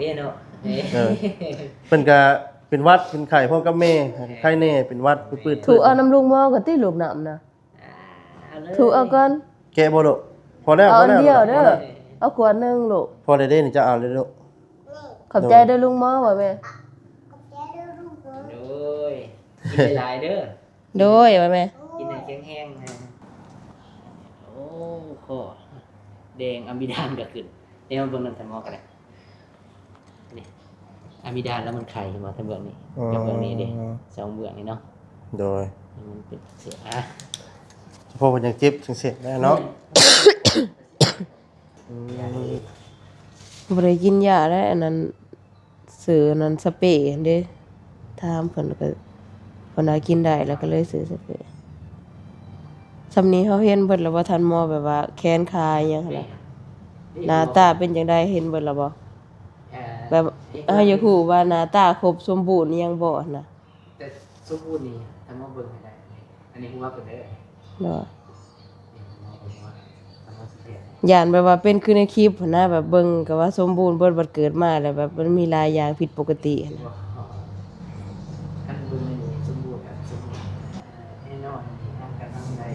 ເດ້ເນາະ ເອີ ເພິ່ນກະເປັນຫວັດເປັນໄຂ້ພ້ອມກັບແມ່ ເອີ ໄຂ້ແນ່ ເປັນຫວັດ ເອີ ປືດໆ ຖືກເອົານຳລຸງໝໍກໍຕິ ລູກນ້ຳນະ ອ່າ ເອົາເລີຍ ຖືກເອົາກ່ອນ ແກະບໍ່ລູກ? ພໍແລ້ວ ເອົາອັນດຽວເດີ ພໍແລ້ວ ເອົາຂວດໜຶ່ງລູກ ພໍແລ້ວເດ້ນີ້ ເຈົ້າເອົາເລີຍລູກ ຂອບໃຈເດີລຸງໝໍ ວ່າແມ່ ໂດຍ ກິນຫຼາຍໆເດີ ໂດຍ ວ່າແມ່ ກິນໃຫ້ແຂງແຮງນະ ໂອ້ ຄໍແດງ ອາມິດານກໍຂຶ້ນ ເອົາມາເບິ່ງນຳທ່ານໝໍກໍໄດ້ ນີ້ ອາມິດານແລ້ວມັນໄຄ ເຫັນບໍ່ ທາງເບື້ອງນີ້ ອືມ ກັບເບື້ອງນີ້ເດ້ ສອງເບື້ອງນີ້ເນາະ ໂດຍ ມັນເປັນເສຍ ອ່ະ ສະໂພກເພິ່ນຍັງເຈັບຈັ່ງຊີ້ແຫຼະເນາະ ອືມ ບໍ່ໄດ້ກິນຢາແລ້ວ ອັນນັ້ນ ຊື້ອັນນັ້ນສະເປຫັ້ນເດ້ ຖາມເພິ່ນກໍ ເພິ່ນວ່າກິນໄດ້ ແລ້ວກໍເລີຍຊື້ສະເປ ຊ່ຳນີ້ເຮົາເຫັນເບິດແລ້ວບໍ່ ທ່ານໝໍ ແບບວ່າແຂນຂາອີ່ຫຍັງຫັ້ນນະ ໜ້າຕາເປັນຈັ່ງໃດ ເຫັນເບິດແລ້ວບໍ່? ແບບເຮົາຢາກຮູ້ວ່າໜ້າຕາຄົບສົມບູນອີ່ຫຍັງບໍ່ຫັ້ນນະ ແຕ່ສົມບູນນີ້ ທ່ານໝໍເບິ່ງໃຫ້ໄດ້ ອັນນີ້ຫົວເພິ່ນເດີ ໂດຍ ຢ້ານແບບວ່າເປັນຄືໃນຄລິບຫັ້ນນະ ແບບເບິ່ງກໍວ່າສົມບູນເບິດ ບັດເກີດມາແລ້ວແບບມັນມີຫຼາຍຢ່າງຜິດປົກກະຕິຫັ້ນນະ ຄັນເບິ່ງໃນນີ້ສົມບູນ ສົມບູນ ແນ່ນອນ ກຳລັງໄດ້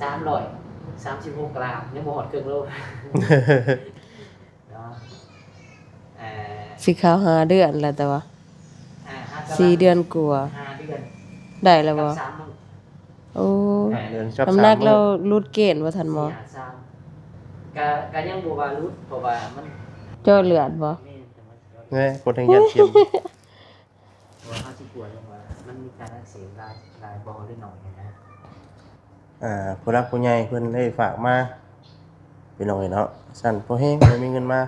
ສາມຮ້ອຍສາມສິບຫົກກຣາມ ຍັງບໍ່ຮອດເຄິ່ງໂລ ເນາະ ອ່າ ຊິເຂົ້າຫ້າເດືອນແລ້ວ ແຕ່ວ່າ ອ່າ ຫ້າ ສີ່ເດືອນກວ່າ ຫ້າເດືອນ ໄດ້ແລ້ວບໍ່? ກັບສາມມື້ ໂອ້ ຫ້າເດືອນກັບ ນ້ຳໜັກ ສາມມື້ ລາວຫຼຸດເກນບໍ່ທັນບໍ່? ສີ່ຫ້າສາມ ກະ ກະຍັງບໍ່ວ່າຫຼຸດ ເພາະວ່າມັນ ເຈາະເລືອດບໍ່? ແມ່ນ ແນ່ ກົດແຮງຢານເຂັມ ເພາະວ່າເຮົາຊິກວດເບິ່ງວ່າມັນມີການອັກເສບຫຼາຍ ຫຼາຍບໍ່ ຫຼືໜ້ອຍຫັ້ນນະ ອ່າ ຜູ້ຫຼັກຜູ້ໃຫຍ່ເພິ່ນໄດ້ຝາກມາ ພີ່ນ້ອງເອີຍເນາະ ຊັ້ນພໍແຮງ ບໍ່ມີເງິນມາ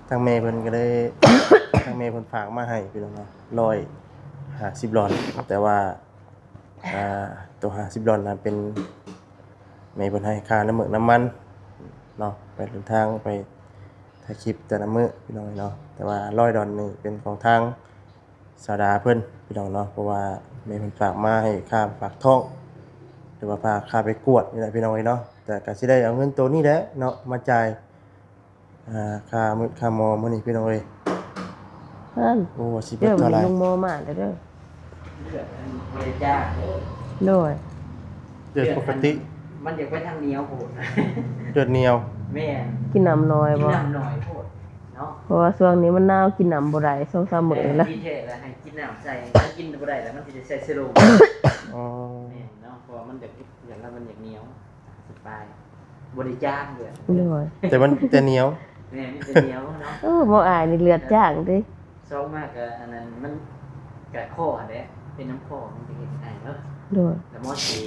ທາງແມ່ເພິ່ນກໍເລີຍ ທາງແມ່ເພິ່ນຝາກມາໃຫ້ ພີ່ນ້ອງເນາະ ຮ້ອຍຫ້າສິບດອນ ແຕ່ວ່າ ອ່າ ໂຕຫ້າສິບດອນນັ້ນເປັນ ແມ່ເພິ່ນໃຫ້ຄ່ານ້ຳເມືອກນ້ຳມັນເນາະ ໄປເດີນທາງ ໄປຖ່າຍຄລິບແຕ່ລະມື້ ພີ່ນ້ອງເອີຍເນາະ ແຕ່ວ່າຮ້ອຍດອນນີ້ເປັນຂອງທາງ ສາວດາເພິ່ນ ພີ່ນ້ອງເນາະ ເພາະວ່າແມ່ເພິ່ນຝາກມາໃຫ້ຄ່າຝາກທ້ອງ ຫຼືວ່າພາ ຄ່າໄປກວດນີ້ແຫຼະ ພີ່ນ້ອງເອີຍເນາະ ແຕ່ກໍຊິໄດ້ເອົາເງິນໂຕນີ້ແຫຼະເນາະ ມາຈ່າຍ ອ່າ ຄ່າມືດຄ່າໝໍມື້ນີ້ ພີ່ນ້ອງເອີຍ ນັ້ນ ໂອ້ ຊິເບິດເທົ່າໃດ? ເລີ່ມມີໂຮງໝໍມາແລ້ວເດີ ເລືອດອັນບໍ່ໄດ້ຈ້າງ ໂດຍ ເລືອດປົກກະຕິ ມັນຢາກໄປທາງໜຽວໂພດ ເລືອດໜຽວ ແມ່ນ ກິນນ້ຳໜ້ອຍບໍ່? ກິນນ້ຳໜ້ອຍໂພດເນາະ ເພາະວ່າຊ່ວງນີ້ມັນໜາວ ກິນນ້ຳບໍ່ໄດ້ ສອງສາມມື້ແລ້ວ ແມ່ນ ທີ່ແທ້ລະໃຫ້ກິນນ້ຳໃສ່ ຖ້າກິນບໍ່ໄດ້ລະມັນຊິໄດ້ໃສ່ເຊໂຣມ ອໍ ແມ່ນເນາະ ເພາະວ່າມັນຢາກ ຢາກລະມັນຢາກໜຽວ ສະບາຍ ບໍ່ໄດ້ຈ້າງເລີຍ ໂດຍ ແຕ່ມັນ ແຕ່ໜຽວ ແມ່ນ ມີແຕ່ໜຽວເນາະ ໂອ້ ໝໍອາຍນີ້ເລືອດຈ້າງເດ້ ສອງມາກະອັນນັ້ນ ມັນກະຄໍຫັ້ນແຫຼະ ເປັນນຳຄໍມັນຈະເຮັດໃຫ້ເນາະ ໂດຍ ແລ້ວໝໍຊິ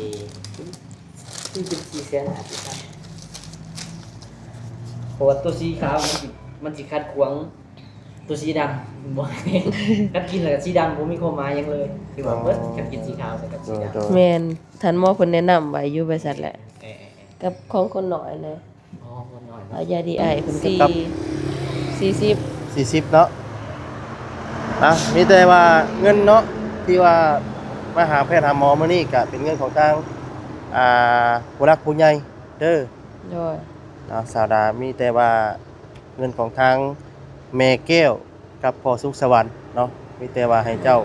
ຄືເປັນສີ່ແສນຫ້າສິບພັນ ເພາະວ່າໂຕສີຂາວມັນຊິ ມັນຊິຂັດຂວາງໂຕສີດຳ ບໍ່ ຄັນກິນແລ້ວກະສີດຳບໍ່ມີຄວາມໝາຍຫຍັງເລີຍ ຖືວ່າເບິດ ອໍ ຄັນກິນສີຂາວໃສ່ກັບສີດຳ ໂດຍ ໂດຍ ແມ່ນ ທ່ານໝໍເພິ່ນແນະນຳໄວ້ຢູ່ ວ່າຊັ້ນແຫຼະ ເອີ ເອີ ເອີ ກັບຂອງຄົນນ້ອຍເນາະ ອໍ ຄົນນ້ອຍເນາະ ເອົາຢາດີອ້າຍເພິ່ນ ສີ່ ສີ່ສິບ ສີ່ສິບເນາະ ອ່ະ ມີແຕ່ວ່າເງິນເນາະ ທີ່ວ່າມາຫາແພດຫາໝໍມື້ນີ້ ກະເປັນເງິນຂອງທາງ ອ່າ ຜູ້ຫຼັກຜູ້ໃຫຍ່ເດີ ໂດຍ ເນາະ ສາວດາ ມີແຕ່ວ່າເງິນຂອງທາງແມ່ແກ້ວ ກັບພໍ່ສຸກສະຫວັນເນາະ ມີແຕ່ວ່າໃຫ້ເຈົ້າ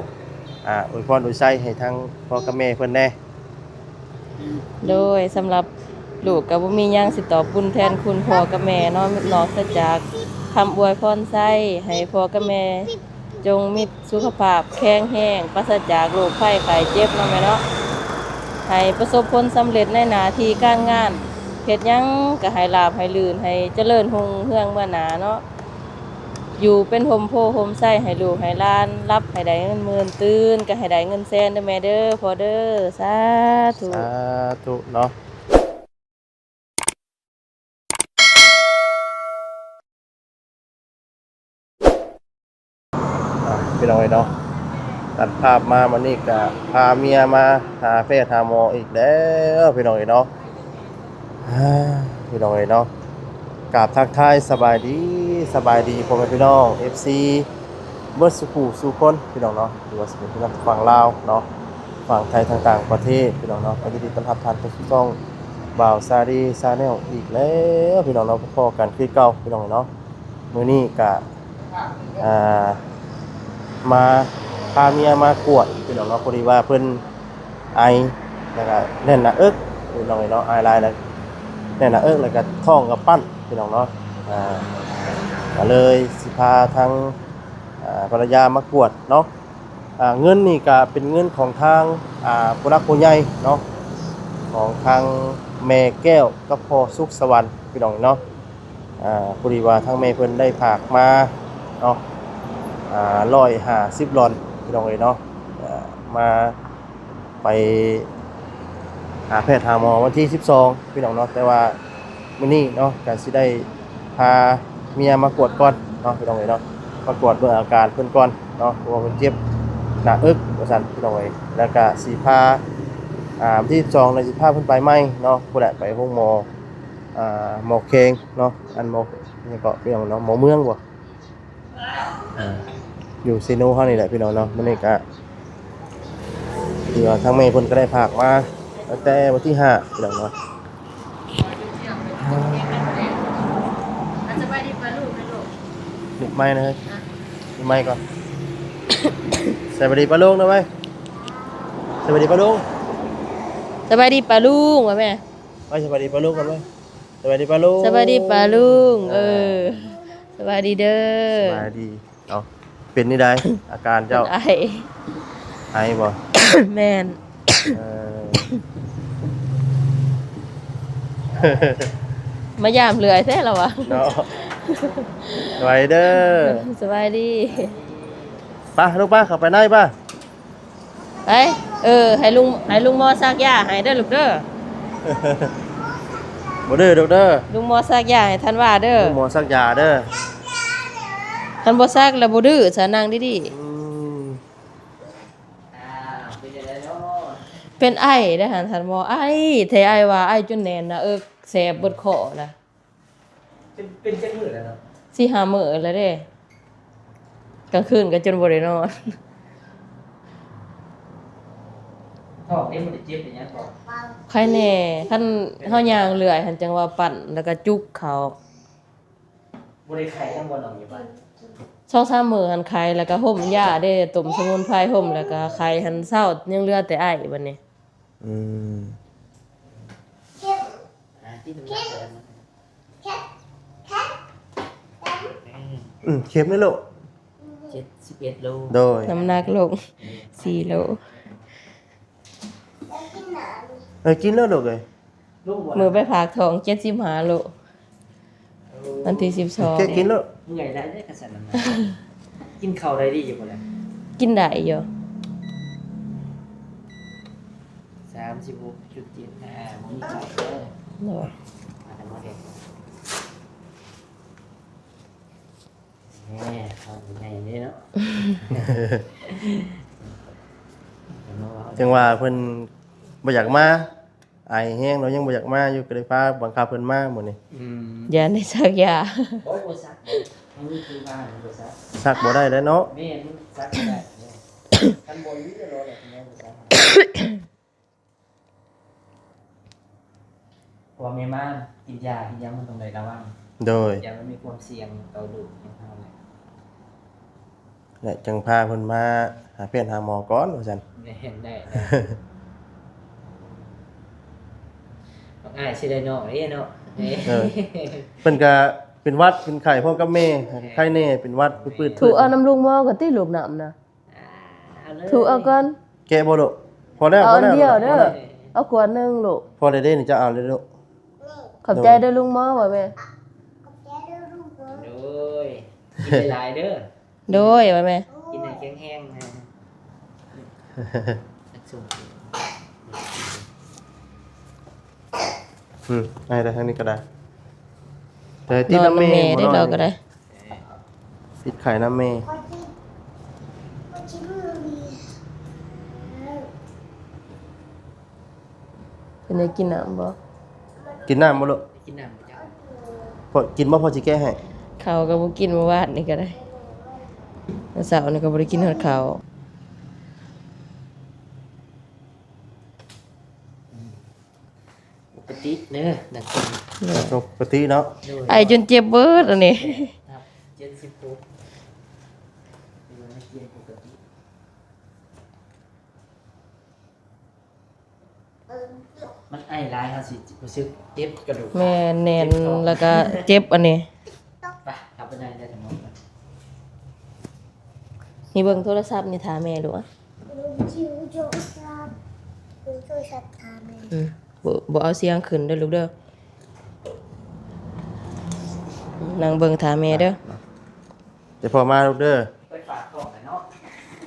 ອາ ອວຍພອນອວຍໄຊໃຫ້ທາງພໍ່ກັບແມ່ເພິ່ນແດ່. ໂດຍ ສຳລັບລູກກໍບໍ່ມີຫຍັງຊິຕອບບຸນແທນຄຸນພໍ່ກັບແມ່ເນາະ ນອກເສຍຈາກຄຳອວຍພອນໄຊ ໃຫ້ພໍ່ກັບແມ່ຈົ່ງມີສຸຂະພາບແຂງແຮງ ປາສະຈາກໂລກໄພໄຂ້ເຈັບເນາະແມ່ເນາະ ໃຫ້ປະສົບຜົນສຳເລັດໃນໜ້າທີ່ການງານ ເຮັດຫຍັງກໍໃຫ້ລາບໃຫ້ລື່ນ ໃຫ້ຈະເລີນຮຸ່ງເຮືອງເມືອໜ້າເນາະ. ຢູ່ເປັນຮົ່ມໂພຮົ່ມໄຊໃຫ້ລູກໃຫ້ຫຼານ ຫຼັບໃຫ້ໄດ້ເງິນໝື່ນ ຕື່ນກໍໃຫ້ໄດ້ເງິນແສນເດີແມ່ເດີ ພໍ່ເດີ ສາທຸ ສາທຸເນາະ. ອ່ະ ພີ່ນ້ອງເອີຍເນາະ ຕັດພາບມາ ມື້ນີ້ກະພາເມຍມາຫາແພດຫາໝໍອີກແລ້ວ ພີ່ນ້ອງເອີຍເນາະ. ອ່າ ພີ່ນ້ອງເອີຍເນາະ ກາບທັກທາຍສະບາຍດີ ສະບາຍດີພໍ່ແມ່ພີ່ນ້ອງ ເອັຟຊີ ເບິດສູ່ຜູ້ສູ່ຄົນ ພີ່ນ້ອງເນາະ ຫຼືວ່າຊິເປັນພີ່ນ້ອງຝັ່ງລາວເນາະ ຝັ່ງໄທ ທາງຕ່າງປະເທດ ພີ່ນ້ອງເນາະ ກໍຍິນດີຕ້ອນຮັບທ່ານເຂົ້າສູ່ຊ່ອງ ບ່າວຊາລີຊາແນລອີກແລ້ວພີ່ນ້ອງເນາະ, ພໍ້ກັນຄືເກົ່າພີ່ນ້ອງເນາະ. ມື້ນີ້ກະ ອ່າ ມາ ພາເມຍມາກວດພີ່ນ້ອງເນາະ, ພໍດີວ່າເພິ່ນໄອ ແລ້ວກະແໜ້ນໜ້າເອິກພີ່ນ້ອງເນາະ, ໄອຫຼາຍແລ້ວແໜ້ນໜ້າເອິກ ແລ້ວກະທ້ອງກະປັ່ນພີ່ນ້ອງເນາະ. ອ່າ ກະເລີຍຊິພາທາງ ອ່າ ພັນລະຍາມາກວດເນາະ. ອ່າ ເງິນນີ້ກະເປັນເງິນຂອງທາງ ອ່າ ຜູ້ຫຼັກຜູ້ໃຫຍ່ເນາະ, ຂອງທາງແມ່ແກ້ວກັບພໍ່ສຸກສະຫວັນພີ່ນ້ອງເນາະ. ອ່າ ພໍດີວ່າທາງແມ່ເພິ່ນໄດ້ຝາກມາເນາະ ອ່າ ຮ້ອຍຫ້າສິບຫຼອນພີ່ນ້ອງເອີຍເນາະ. ອ່າ ມາ ໄປຫາແພດຫາໝໍວັນທີສິບສອງພີ່ນ້ອງເນາະ, ແຕ່ວ່າມື້ນີ້ເນາະ ກະຊິໄດ້ພາເມຍມາກວດກ່ອນເນາະພີ່ນ້ອງເອີຍເນາະ, ມາກວດເບິ່ງອາການເພິ່ນກ່ອນເນາະ ເພາະວ່າເພິ່ນເຈັບໜ້າເອິກວ່າຊັ້ນພີ່ນ້ອງເອີຍ. ແລ້ວກະຊິພາ ອ່າ ວັນທີສິບສອງ ແລ້ວຊິພາເພິ່ນໄປໃໝ່ເນາະ, ພຸ້ນແຫຼະ ໄປໂຮງໝໍ ອ່າ ໝໍແຂວງເນາະ, ອັນໝໍ ຫຍັງເກາະ ພີ່ນ້ອງເນາະ, ໝໍເມືອງບໍ່? ອ່າ ຢູ່ເຊໂນເຮົານີ້ແຫຼະພີ່ນ້ອງເນາະ. ມື້ນີ້ກະຖືວ່າທາງແມ່ເພິ່ນກະໄດ້ຝາກມາຕັ້ງແຕ່ວັນທີຫ້າພີ່ນ້ອງເນາະ. ສະບາຍດີປ້າລຸງແມ່ລູກ, ປິດໄມນະເຮີ້ຍ, ປິດໄມກ່ອນ. ສະບາຍດີປ້າລຸງເດີເວີຍ, ສະບາຍດີປ້າລຸງ, ສະບາຍດີປ້າລຸງວ່າແມ່, ເອີຍ ສະບາຍດີປ້າລຸງກ່ອນເວີຍ. ສະບາຍດີປ້າລຸງ, ສະບາຍດີປ້າລຸງ, ເອີ ເອີ ສະບາຍດີເດີ, ສະບາຍດີ. ເອົ້າ ເປັນແນວໃດອາການເຈົ້າ? ເປັນໄອ, ໄອບໍ່? ແມ່ນ. ເອີ ມາຢາມເລື່ອຍແທ້ລະວະເນາະ. ສະບາຍດີເດີ, ສະບາຍດີ. ໄປລູກ ໄປ ເຂົ້າໄປໃນໄປ. ໄປ ເອີ ໃຫ້ລຸງ ໃຫ້ລຸງໝໍສັກຢາໃຫ້ເດີລູກເດີ. ບໍ່ດື້ລູກເດີ, ລຸງໝໍສັກຢາໃຫ້ທັນວາເດີ, ລຸງໝໍສັກຢາເດີ. ຄັນບໍ່ສັກແລ້ວບໍ່ດື້ຊະ, ນັ່ງດີໆ. ອືມ ເປັນໄອເດ້ຫັ້ນ ທ່ານໝໍ, ໄອແທ້, ໄອວ່າໄອຈົນແໜ້ນໜ້າເອິກ, ແສບເບິດຄໍລະ. ເປັນ ເປັນຈັກມື້ແລ້ວເນາະ? ສີ່ຫ້າມື້ແລ້ວເດ້, ກາງຄືນກໍຈົນບໍ່ໄດ້ນອນ. ທ້ອງນີ້ບໍ່ໄດ້ເຈັບອີຫຍັງບໍ່? ໄຄແດ່, ຄັນເຮົາຍ່າງເລື່ອຍຫັ້ນ ຈັ່ງວ່າປັ່ນ ແລ້ວກໍຈຸກເຂົ້າ. ບໍ່ໄດ້ໄຄນຳບໍ່ນ້ອງຢູ່ບ້ານ? ສອງສາມມື້ຫັ້ນໄຄ, ແລ້ວກໍຫົ່ມຢາເດ້, ຕົ້ມສະໝຸນໄພຫົ່ມ ແລ້ວກໍໄຄຫັ້ນເຊົາ, ຍັງເຫຼືອແຕ່ໄອບັດນີ້. ອືມ ອືມ ເຂັມເດ້ລູກ, ເຈັດສິບເອັດໂລ. ໂດຍ ນ້ຳໜັກລົງສີ່ໂລ. ເອີ ກິນໂລດລູກເອີຍ. ມື້ໄປຝາກທ້ອງເຈັດສິບຫ້າໂລ. ວັນທີສິບສອງ ເກັບກິນໂລດ. ເມື່ອຍໄດ້ເດ້ຄັນຊັ້ນນະ. ກິນເຂົ້າໄດ້ດີຢູ່ບໍ່ລະ? ກິນໄດ້ຢູ່. ສາມສິບຫົກຈຸດເຈັດຫ້າ ບໍ່ມີໄຂ້ເດີ. ໂດຍ ມາແຕ່ໝໍເດັກ. ແໝ່ ເຂົາໃຫຍ່ເດ້ເນາະ. ຈັ່ງວ່າເພິ່ນບໍ່ຢາກມາ. ໄອແຮງເນາະ, ຍັງບໍ່ຢາກມາຢູ່, ກໍເລີຍພາບັງຄັບເພິ່ນມາມື້ນີ້. ອືມ ຢ້ານໄດ້ສັກຢາ. ບໍ່ ບໍ່ສັກ, ມັນມີທີ່ວ່າງ ບໍ່ສັກ. ສັກບໍ່ໄດ້ແລ້ວເນາະ. ແມ່ນ, ມັນສັກບໍ່ໄດ້. ຄັນບໍ່ມີໂລດແລ້ວ ເພິ່ນຍັງບໍ່ສັກ. ເພາະວ່າແມ່ມາກິນຢາກິນຫຍັງ ມັນຕ້ອງໄດ້ລະວັງ. ໂດຍ ຢ້ານມັນມີຄວາມສ່ຽງຕໍ່ລູກຂອງເຮົາແຫຼະ. ແລະ ຈັ່ງພາເພິ່ນມາຫາແພດຫາໝໍກ່ອນວ່າຊັ້ນ. ແມ່ນ ໄດ້ ໄດ້. ບັກອ້າຍຊິໄດ້ນ້ອງເດ້ເນາະ. ເອີ ເພິ່ນກະເປັນຫວັດເປັນໄຂ້ພ້ອມກັບແມ່, ແມ່ນ ໄຂ້ແນ່ ເປັນຫວັດ ແມ່ນ ປືດໆ. ຖືເອົານຳລຸງໝໍກໍຕິ ລູກນ້ຳນະ. ອ່າ ເອົາເລີຍ ຖືເອົາກ່ອນ. ແກະບໍ່ລູກ? ພໍແລ້ວ ເອົາອັນດຽວເດີ. ພໍແລ້ວ ເອົາຂວດໜຶ່ງລູກ. ພໍແລ້ວເດ້ນີ້ ເຈົ້າເອົາເລີຍລູກ. ຂອບໃຈເດີລຸງໝໍ ວ່າແມ່. ໂດຍ ກິນຫຼາຍໆເດີ. ໂດຍ ວ່າແມ່ ກິນໃຫ້ແຂງແຮງນະ. ອືມ ໄດ້ ໄດ້ທາງນີ້ກໍໄດ້. ແຕ່ຕິດນຳແມ່ ນອນນຳແມ່ ບໍ່ ໄດ້ ນອນ ເຮົາກໍໄດ້. ຕິດໄຂ້ນຳແມ່. ເພິ່ນໄດ້ກິນນ້ຳບໍ່? ກິນນ້ຳບໍ່ລູກ? ກິນນ້ຳບໍ່ເຈົ້າ? ພໍ ກິນບໍ່? ພໍ່ຊິແກະໃຫ້. ເຂົ້າກໍບໍ່ກິນ ມື້ວານນີ້ກໍໄດ້, ມື້ເຊົ້ານີ້ກໍບໍ່ໄດ້ກິນຮອດເຂົ້າ. ປົກກະຕິ ເດີ ນັກເຣີຍນ ໂດຍ ປົກກະຕິເນາະ ໂດຍ ໄອຈົນເຈັບເບີດອັນນີ້ ເຈັດສິບຫົກ ຖືວ່ານັກຮຽນປົກກະຕິ ມັນໄອຫຼາຍ ເຮົາຊິຮູ້ສຶກເຈັບກະດູກຂາ ແມ່ນ ແໜ້ນ ເຈັບທ້ອງ ແລ້ວກະເຈັບອັນນີ້ ໄປ ເຂົ້າໄປໃນເດີ ໝໍ ນີ້ເບິ່ງໂທລະສັບນີ້ ຖ້າແມ່ດູ ອືມ ບໍ່ ບໍ່ເອົາສຽງຂຶ້ນເດີລູກເດີ ນັ່ງເບິ່ງຖ້າແມ່ເດີ ດຽວພໍ່ມາລູກເດີ ໄປຝາກຂອງແລ້ວເນາະ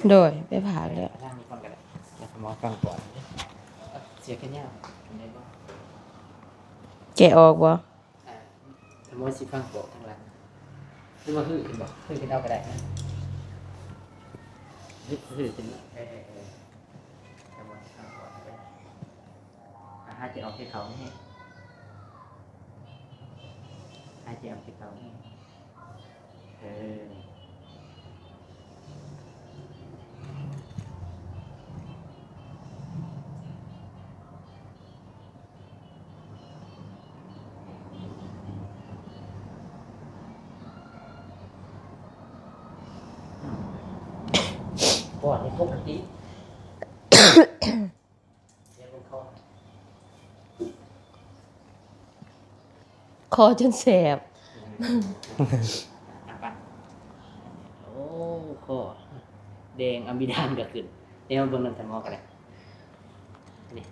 ໂດຍ ໄປຝາກແລ້ວ ທາງນີ້ກ່ອນກໍໄດ້ ໃຫ້ໝໍຟັງກ່ອນ ເສຍແຂນຍາວ ແກະອອກບໍ່? ອ່າ ສະໝໍຊິຟັງບອກທາງຫຼັງ ຫຼືວ່າຮືຂຶ້ນບອກ ຮືຂຶ້ນເອົາກໍໄດ້ນະ ຮື ຮືຂຶ້ນ ເອີ ເອີ ເອີ ສະໝໍຊິຟັງບອກ ອ່າ ຫາຍໃຈອອກ ໃຫ້ເຂົ້າແຮງ ຫາຍໃຈອອກ ໃຫ້ເຂົ້າແຮງ ເອີ. ປອດນີ້ປົກກະຕິ ຄໍຈົນແສບ ໂອ້ ຄໍແດງ ອາມິດານກໍຂຶ້ນ ແນມາເບິ່ງນຳທ່ານໝໍກໍໄດ້ ນີ້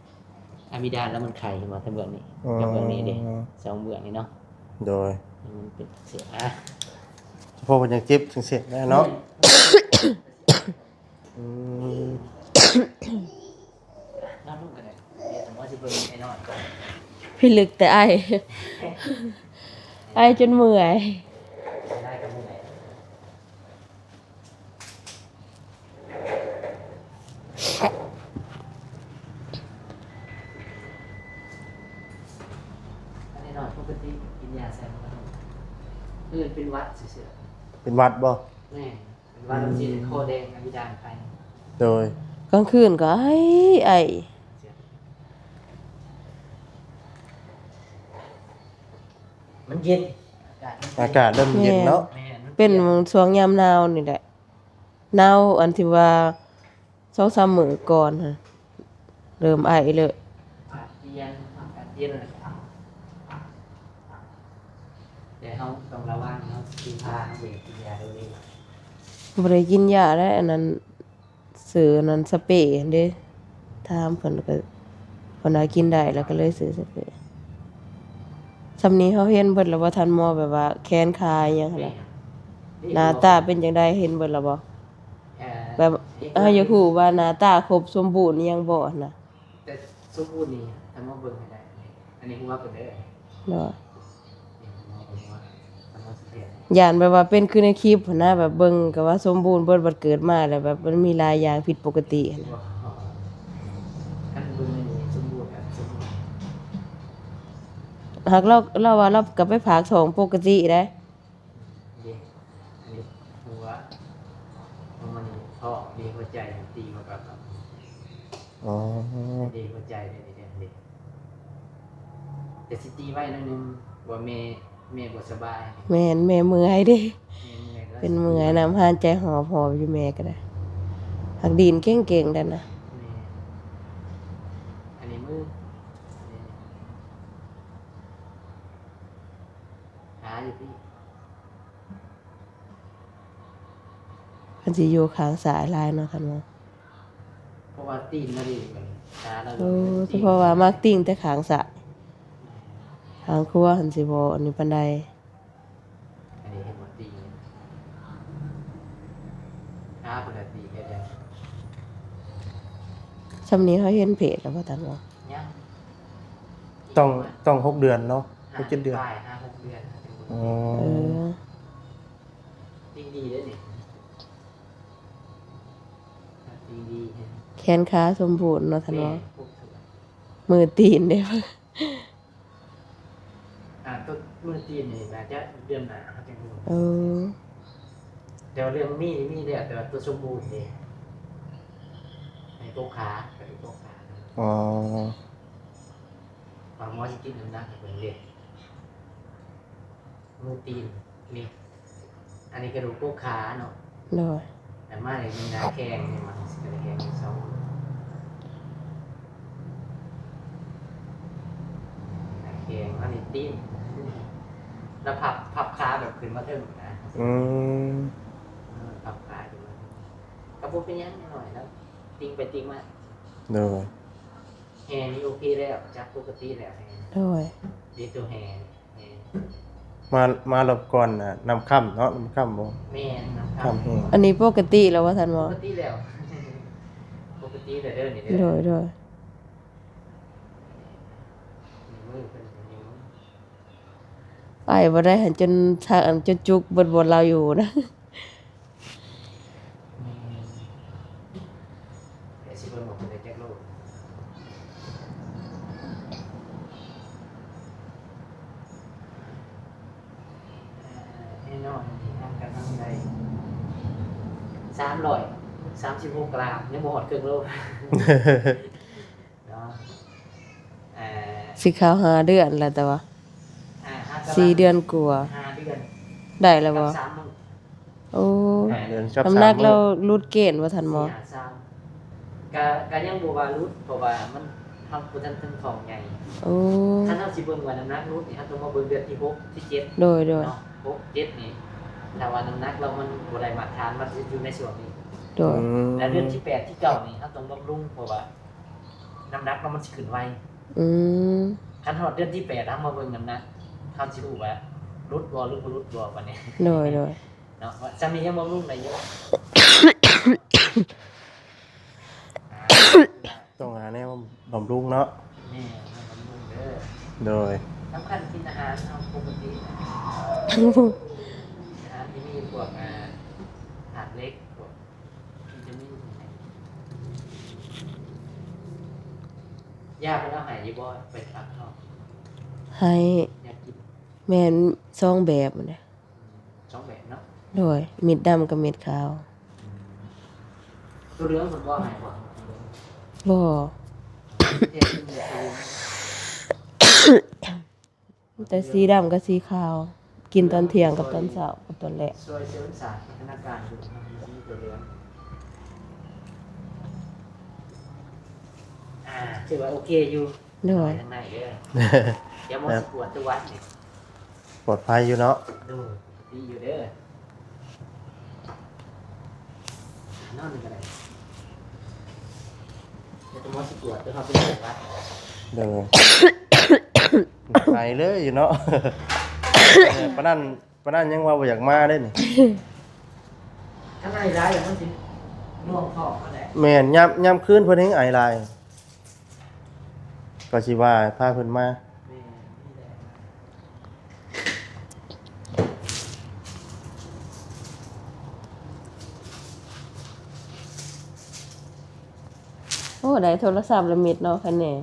ອາມິດານລະມັນໄຄ ເຫັນບໍ່ ທາງເບື້ອງນີ້ ກັບເບື້ອງນີ້ເດ້ ສອງເບື້ອງນີ້ເນາະ ໂດຍ ມັນເປັນອັກເສບ ອ່າ ສະເພາະວ່າຍັງເຈັບຈັ່ງຊີ້ແຫຼະເນາະ ອືມ ນອນລົງກໍໄດ້ ດຽວໝໍຊິເບິ່ງໄອ້ນ້ອຍກ່ອນ ພິລຶກແຕ່ໄອ ໄອຈົນເມື່ອຍ ໄດ້ກໍເມື່ອຍ ອັນນີ້ນອນປົກກະຕິ ກິນຢາໃສ່ມັນກໍ ເອີ ເປັນຫວັດຊື່ໆ ເປັນຫວັດບໍ່? ແມ່ນ. ເປັນຫວັດ ອືມ ຊິຄໍແດງ ອາມິດານໄຄ ໂດຍ ກາງຄືນກໍໄອ ໄອ ມັນເຢັນ ອາກາດມັນເຢັນ ອາກາດເລີ່ມເຢັນເນາະ ແມ່ນ ແມ່ນ ມັນ ເປັນ ປ່ຽນ ຊ່ວງຍາມໜາວນີ້ແຫຼະ ໜາວອັນທີ່ວ່າ ສອງສາມມື້ກ່ອນຫັ້ນ ເລີ່ມໄອເລີຍ ອາກາດປ່ຽນ ອາກາດເຢັນ ແຕ່ເຮົາຕ້ອງລະວັງເນາະ ກິນຢາ ເຮົາບໍ່ໄດ້ກິນຢາໂດຍນີ້ ບໍ່ໄດ້ກິນຢາແລ້ວ ອັນນັ້ນ ຊື້ອັນນັ້ນສະເປຫັ້ນເດ້ ຖາມເພິ່ນກໍ ເພິ່ນວ່າກິນໄດ້ ແລ້ວກໍເລີຍຊື້ສະເປ ຊ່ຳນີ້ເຮົາເຫັນເບິດແລ້ວບໍ່ ທ່ານໝໍ ແບບວ່າແຂນຂາອີ່ຫຍັງຫັ້ນນະ ໜ້າຕາເປັນຈັ່ງໃດ ເຫັນເບິດແລ້ວບໍ່? ແບບເຮົາຢາກຮູ້ວ່າໜ້າຕາຄົບສົມບູນອີ່ຫຍັງບໍ່ຫັ້ນນະ ແຕ່ສົມບູນນີ້ ທ່ານໝໍເບິ່ງໃຫ້ໄດ້ ອັນນີ້ຫົວເພິ່ນເດີ ໂດຍ ນີ້ຫົວເພິ່ນ ຫົວ ທ່ານໝໍຊິແຂນ ຢ້ານແບບວ່າເປັນຄືໃນຄລິບຫັ້ນນະ ແບບເບິ່ງກໍວ່າສົມບູນເບິດ ບັດເກີດມາແລ້ວແບບມັນມີຫຼາຍຢ່າງຜິດປົກກະຕິຫັ້ນນະ ຄັນເບິ່ງໃນນີ້ສົມບູນ ແບບສົມບູນ ຫາກລາວ ລາວວ່າລາວກໍໄປຝາກທ້ອງປົກກະຕິໄດ໋. ເດ້ ອັນນີ້ຫົວ ຫົວມັນທ້ອງເດ້ ຫົວໃຈມັນຕີມາກັບ ອໍ ເດ້ ຫົວໃຈເດ້ ເດ້ ເດ້ ແຕ່ຊິຕີໄວ້ໜ້ອຍໜຶ່ງ ວ່າແມ່ ແມ່ບໍ່ສະບາຍ ແມ່ນ ແມ່ເມື່ອຍເດ້ ແມ່ເມື່ອຍ ເປັນເມື່ອຍນຳ ຫາຍໃຈຫອບໆຢູ່ ແມ່ກໍໄດ້ ຫາກດີ້ນເກັ່ງໆໄດ້ນະ ແມ່ນ ອັນນີ້ມື ຫາຢູ່ພີ້ ເພິ່ນຊິຢູ່ຂ້າງຊ້າຍຫຼາຍເນາະ ທ່ານວ່າ ເພາະວ່າຕີນລາວນີ້ ຂາລາວ ໂອ້ ສະເພາະວ່າມັກຕິ່ງແຕ່ຂ້າງຊ້າຍ ຂ້າງຂວາຫັ້ນຊິບໍ່ອັນນີ້ປານໃດ ອັນນີ້ເຫັນບໍ່ ຕີນ ຂາເພິ່ນລະຕີນແຕ່ ຊ່ຳນີ້ເຮົາເຫັນເພດແລ້ວບໍ່ ທ່ານວ່າ ຍັງ ຕ້ອງ ຕ້ອງຫົກເດືອນເນາະ ຫົກເຈັດເດືອນ ປາຍ ຫ້າຫົກເດືອນ ອໍ ເອີ ຕີນດີເດ້ນີ້ ຕີນດີ ແຂນຂາສົມບູນເນາະ ທ່ານເນາະ ແມ່ນ ຄົບຖ້ວນ ມືຕີນເດ້ ອ່າ ໂຕມືຕີນນີ້ໜ້າຈະເດືອນໜ້າເຮົາຈັ່ງຮູ້ ເອີ ແຕ່ວ່າເລື່ອງມີນີ້ມີແລ້ວ ແຕ່ວ່າໂຕສົມບູນເດ້ ໃນໂຕຂາ ກະດູກໂຕຂາ ອໍ. ວ່າໝໍຊິຕິດນ້ຳໜັກໃຫ້ເພິ່ນເດ້ ມືຕີນນີ້ ອັນນີ້ກະດູກກົກຂາເນາະ ໂດຍ ແລ້ວມານີ້ມີໜ້າແຂ້ງນີ້ ມາຊິກະໄດ້ແຂ້ງນີ້ສອງ ໜ້າແຂ້ງ ມານີ້ຕີນ ແລ້ວພັບ ພັບຂາແບບຂຶ້ນມາເທິງນະ ອືມ ເອີ ພັບຂາຂຶ້ນມາເທິງ ກະບໍ່ເປັນຫຍັງ ນ້ອຍໆ ແລ້ວຕິ່ງໄປຕິ່ງມາ ໂດຍ ແຮ່ນີ້ໂອເຄແລ້ວ ຈັບປົກກະຕິແລ້ວແຮ່ ໂດຍ ເດໂຕແຮ່ ແຮ່ ມາ ມາລອບກ່ອນນະ ນ້ຳຄ້ຳເນາະ ນ້ຳຄ້ຳບໍ່ ແມ່ນ ນ້ຳຄ້ຳ ຄ້ຳແຮງ ອັນນີ້ປົກກະຕິແລ້ວວ່າຊັ້ນບໍ່ ປົກກະຕິແລ້ວ ປົກກະຕິແລ້ວເດີນີ້ເດີ ໂດຍ ໂດຍ ນີ້ມືເພິ່ນນີ້ມື ໄອບໍ່ໄດ້ຫັ້ນ ຈົນ ທາງອັນ ຈົນຈຸກເບິດບ່ອນລາວຢູ່ນະ. ແມ່ນ ແຕ່ຊິເບິ່ງວ່າເພິ່ນໄດ້ຈັກໂລ ແນ່ນອນ ນີ້ຫາກະນຳໄດ້ສາມຮ້ອຍສາມສິບຫົກກຣາມ ຍັງບໍ່ຮອດເຄິ່ງໂລ. ເນາະ ເອີ ສີຂາວຫ້າເດືອນແລ້ວ ແຕ່ວ່າ ອ່າ ຫ້າ ສີ່ເດືອນກວ່າ ຫ້າເດືອນ ໄດ້ແລ້ວບໍ່ ກັບສາມມື້ ໂອ້ ຫ້າເດືອນກັບ ນ້ຳໜັກ ສາມມື້ ລາວຫຼຸດເກນວ່າຊັ້ນບໍ່ ສີ່ຫ້າສາມ ກະ ກະຍັງບໍ່ວ່າຫຼຸດ ເພາະວ່າມັນ ເຮົາບໍ່ທັນເຖິງທ້ອງໃຫຍ່ ໂອ້ ຄັນເຮົາຊິເບິ່ງວ່ານ້ຳໜັກຫຼຸດນີ້ ເຮົາຕ້ອງມາເບິ່ງເດືອນທີຫົກ ທີເຈັດ ໂດຍ ໂດຍ ເນາະ ຫົກ ເຈັດນີ້ ຖ້າວ່ານ້ຳໜັກລາວມັນບໍ່ໄດ້ມາດຕະຖານ ມັນຊິຢູ່ໃນຊ່ວງນີ້ ໂດຍ ອືມ ແລະເດືອນທີແປດ ທີເກົ້ານີ້ ເຮົາຕ້ອງບຳລຸງ ເພາະວ່າ ນ້ຳໜັກເນາະ ມັນຊິຂຶ້ນໄວ ອືມ ຄັນຮອດເດືອນທີແປດ ເຮົາມາເບິ່ງນ້ຳໜັກ ເຮົາຊິຮູ້ວ່າຫຼຸດບໍ່ ຫຼືບໍ່ຫຼຸດບໍ່ ບາດນີ້ ໂດຍ ໂດຍ ເນາະ ວ່າຊ່ຳນີ້ຍັງບຳລຸງໄດ້ຢູ່ ອ່າ ຕ້ອງຫາແນວບຳລຸງເນາະ ແມ່ນ ແນວບຳລຸງເດີ ໂດຍ ສຳຄັນກິນອາຫານເຮົາປົກກະຕິ ອາຫານທີ່ມີພວກ ອ່າ ທາດເຫຼັກ ພວກ ວິຕາມິນ ຢາເພິ່ນເອົາໃຫ້ຢູ່ບໍ່ ໄປຝາກທ້ອງ ໃຫ້ ຢາກິນ ແມ່ນ ສອງແບບຫັ້ນນະ ອືມ ສອງແບບເນາະ ໂດຍ ເມັດດຳກັບເມັດຂາວ ອືມ ໂຕເຫຼືອງເພິ່ນບໍ່ໃຫ້ບໍ່ ບໍ່ ແຕ່ກິນແບບ ແຕ່ສີດຳກັບສີຂາວ ກິນຕອນທ່ຽງກັບຕອນເຊົ້າກັບຕອນແລງ ຊ່ວຍເສີມສ້າງພັດທະນາການຢູ່ ມັນມີຕົວເຫຼືອງ ອ່າ ຖືວ່າໂອເຄຢູ່ ໂດຍ ທາງໃນເດີ ດຽວໝໍຊິກວດຕົວວັດນີ້ ປອດໄພຢູ່ເນາະ ໂດຍ ດີຢູ່ເດີ ນອນນີ້ກໍໄດ້ ແຕ່ໝໍຊິກວດ ແຕ່ເຮົາເປັນໄຂ້ຫວັດ ໂດຍ ໄອເລີຍຢູ່ເນາະ ເອີ ປານນັ້ນ ປານນັ້ນຍັງວ່າບໍ່ຢາກມາເດ້ນີ້ ຄັນໄອຫຼາຍແລ້ວມັນຊິໜ່ວງທ້ອງຫັ້ນແຫຼະ ແມ່ນ ຍາມ ຍາມຄືນເພິ່ນແຮ່ງໄອຫຼາຍ ກໍຊິວ່າພາເພິ່ນມາ ແມ່ນ ນີ້ແຫຼະ ໂອ້ ໄດ້ໂທລະສັບລະມິດເນາະ ຄັນແນ່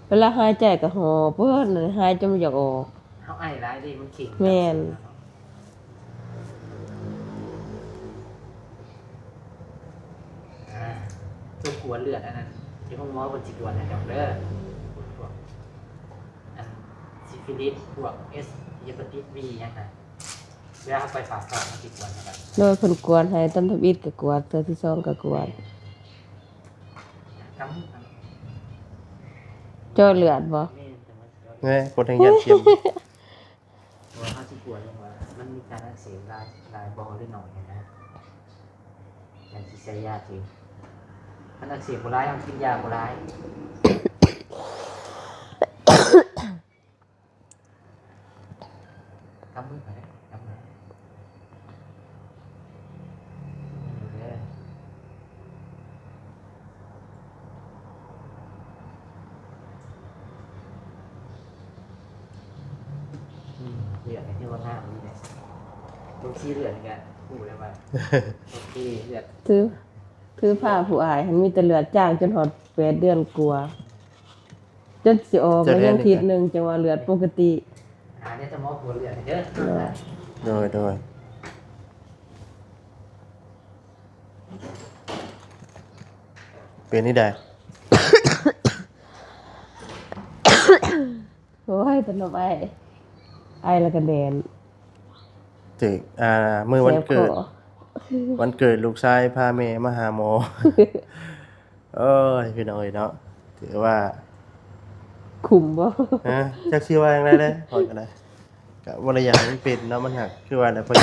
ເວລາຫາຍໃຈກໍຫອບເພິ່ນ ຫາຍຈົນບໍ່ຢາກອອກ ເຮົາໄອຫຼາຍເດ້ ມັນເຄັ່ງ ແມ່ນ ອ່າ ຕົວກວດເລືອດອັນນັ້ນ ຢູ່ໂຮງໝໍເພິ່ນຊິກວດໃຫ້ດອກເດີ ພວກອັນຊີຟິລິດ ພວກເອັສ ເຮປາຕິດບີຫຍັງນະ ເວລາເຮົາໄປຝາກທ້ອງເຮົາຊິກວດໃຫ້ດອກ ໂດຍ ເພິ່ນກວດໃຫ້ ຕອນທຳອິດກໍກວດ ເທື່ອທີສອງກໍກວດ ແມ່ນ ກຳ ເຈາະເລືອດບໍ່ ແມ່ນ ແນ່ ຄົນແຮ່ງຢ້ານເຂັມ ເພາະວ່າເຮົາຊິກວດເບິ່ງວ່າມັນມີການອັກເສບຫຼາຍ ຫຼາຍບໍ່ ຫຼືໜ້ອຍຫັ້ນນະ ຈັ່ງຊິໃສ່ຢາຖືກ ຄັນອັກເສບບໍ່ຫຼາຍ ເຮົາກິນຢາບໍ່ຫຼາຍ ກຳມືໄປເດີ ກຳມື ນີ້ເດີ ອືມ ເລືອດນີ້ຖືວ່າງາມດີເດ້ ເບິ່ງສີເລືອດນີ້ກະຮູ້ແລ້ວວ່າ ໂອເຄ ເລືອດ ຖື ຖືພາຜູ້ອ້າຍຫັ້ນມີແຕ່ເລືອດຈາງຈົນຮອດແປດເດືອນກວ່າ ຈົນຊິອອກ ແລ້ວຍັງທິດໜຶ່ງຈັ່ງວ່າເລືອດປົກກະຕິ ຫາແຕ່ໝໍກວດເລືອດໃຫ້ເດີ ໂດຍ ໂດຍ ໂດຍ ເປັນຈັ່ງໃດ ໂອ້ຍ ຕະໜົບໄອ ໄອແລ້ວກໍແໜ້ນ ຖືກ ອ່າ ມື້ວັນເກີດ ແສບຄໍ ວັນເກີດລູກຊາຍພາແມ່ມາຫາໝໍ. ໂອ້ຍ ພີ່ນ້ອງເອີຍເນາະ ຖືວ່າຄຸ້ມບໍ່? ຮະ ຈັກຊິວ່າຈັ່ງໃດເລີຍ ຂ້ອຍກໍໄດ້ ກໍບໍ່ໄດ້ຢາກໃຫ້ມັນເປັນເນາະ ມັນຫາກຄືວ່າແຫຼະ ເພິ່ນ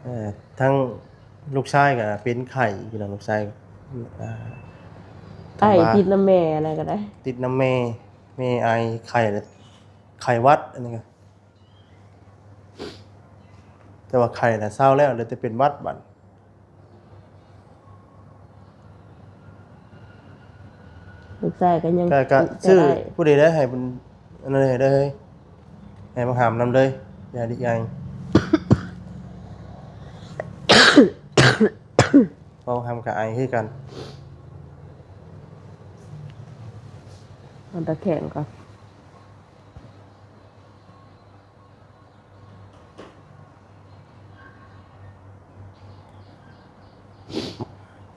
ເອີ ທັງລູກຊາຍກໍເປັນໄຂ້ ພີ່ນ້ອງ ລູກຊາຍ ອ່າ ໄອ ຕິດນຳແມ່ຫັ້ນນະ ກໍໄດ້ ຕິດນຳແມ່ ແມ່ໄອ ໄຂ້ ໄຂ້ຫວັດ ອັນນີ້ກໍ ແຕ່ວ່າໄຂ້ນະເຊົາແລ້ວ ເຫຼືອແຕ່ເປັນຫວັດບັດ. ລູກຊາຍກໍຍັງ ກໍ ກໍ ໄດ້ ຊື້ຜູ້ໃດໄດ້ໃຫ້ເພິ່ນ ອັນນັ້ນເລີຍເດີ ໃຫ້ບັກຫຳນຳເລີຍ ຢ່າດິໄອ ເວົ້າຫຳກໍໄອຄືກັນ ເອົາຕາແຂນກ່ອນ.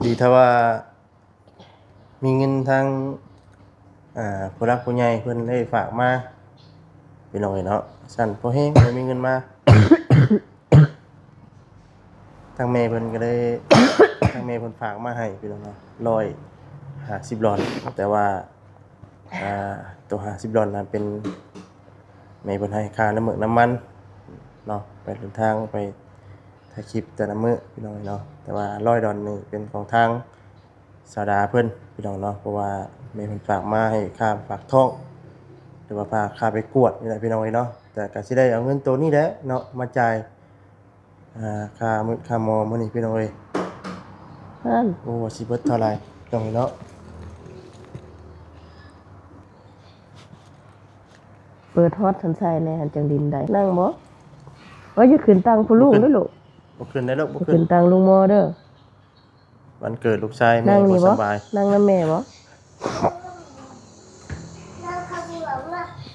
ດີຖ້າວ່າມີເງິນທາງ ອ່າ ຜູ້ຫຼັກຜູ້ໃຫຍ່ເພິ່ນໄດ້ຝາກມາ ພີ່ນ້ອງເອີຍເນາະ ຊັ້ນພໍແຮງ ໄດ້ມີເງິນມາ ທາງແມ່ເພິ່ນກໍໄດ້ ທາງແມ່ເພິ່ນຝາກມາໃຫ້ ພີ່ນ້ອງເນາະ ຮ້ອຍຫ້າສິບດອນ ແຕ່ວ່າ ອ່າ ໂຕຫ້າສິບດອນນະເປັນແມ່ເພິ່ນໃຫ້ຄ່ານ້ຳເມືອກນ້ຳມັນເນາະ ໄປເດີນທາງໄປຖ່າຍຄລິບແຕ່ລະມື້ ພີ່ນ້ອງເນາະ ແຕ່ວ່າຮ້ອຍດອນນີ້ເປັນຂອງທາງສາວດາເພິ່ນ ພີ່ນ້ອງເນາະ ເພາະວ່າແມ່ເພິ່ນຝາກມາໃຫ້ຄ່າຝາກທ້ອງ ຫຼືວ່າພາ ຄ່າໄປກວດນີ້ແຫຼະ ພີ່ນ້ອງເນາະ ແຕ່ກໍຊິໄດ້ເອົາເງິນໂຕນີ້ແຫຼະເນາະມາຈ່າຍ ອ່າ ຄ່າມື້ ຄ່າໝໍມື້ນີ້ ພີ່ນ້ອງເອີຍ ນັ້ນ ໂອ້ ຊິເບິດເທົ່າໃດ ພີ່ນ້ອງເນາະ ເປີດຮອດຫັ້ນໃສ່ແດ່ ຫັ້ນຈັ່ງດິນໄດ້ ນັ່ງບໍ່? ໂອ້ຍ ຢ່າຂຶ້ນຕັ່ງຜູ້ລຸງເດີ້ລູກ ບໍ່ຂຶ້ນໄດ້ລູກ ບໍ່ຂຶ້ນ ຂຶ້ນຕັ່ງລຸງໝໍເດີ້. ວັນເກີດລູກຊາຍແມ່ບໍ່ສະບາຍ ນັ່ງນຳແມ່ບໍ່?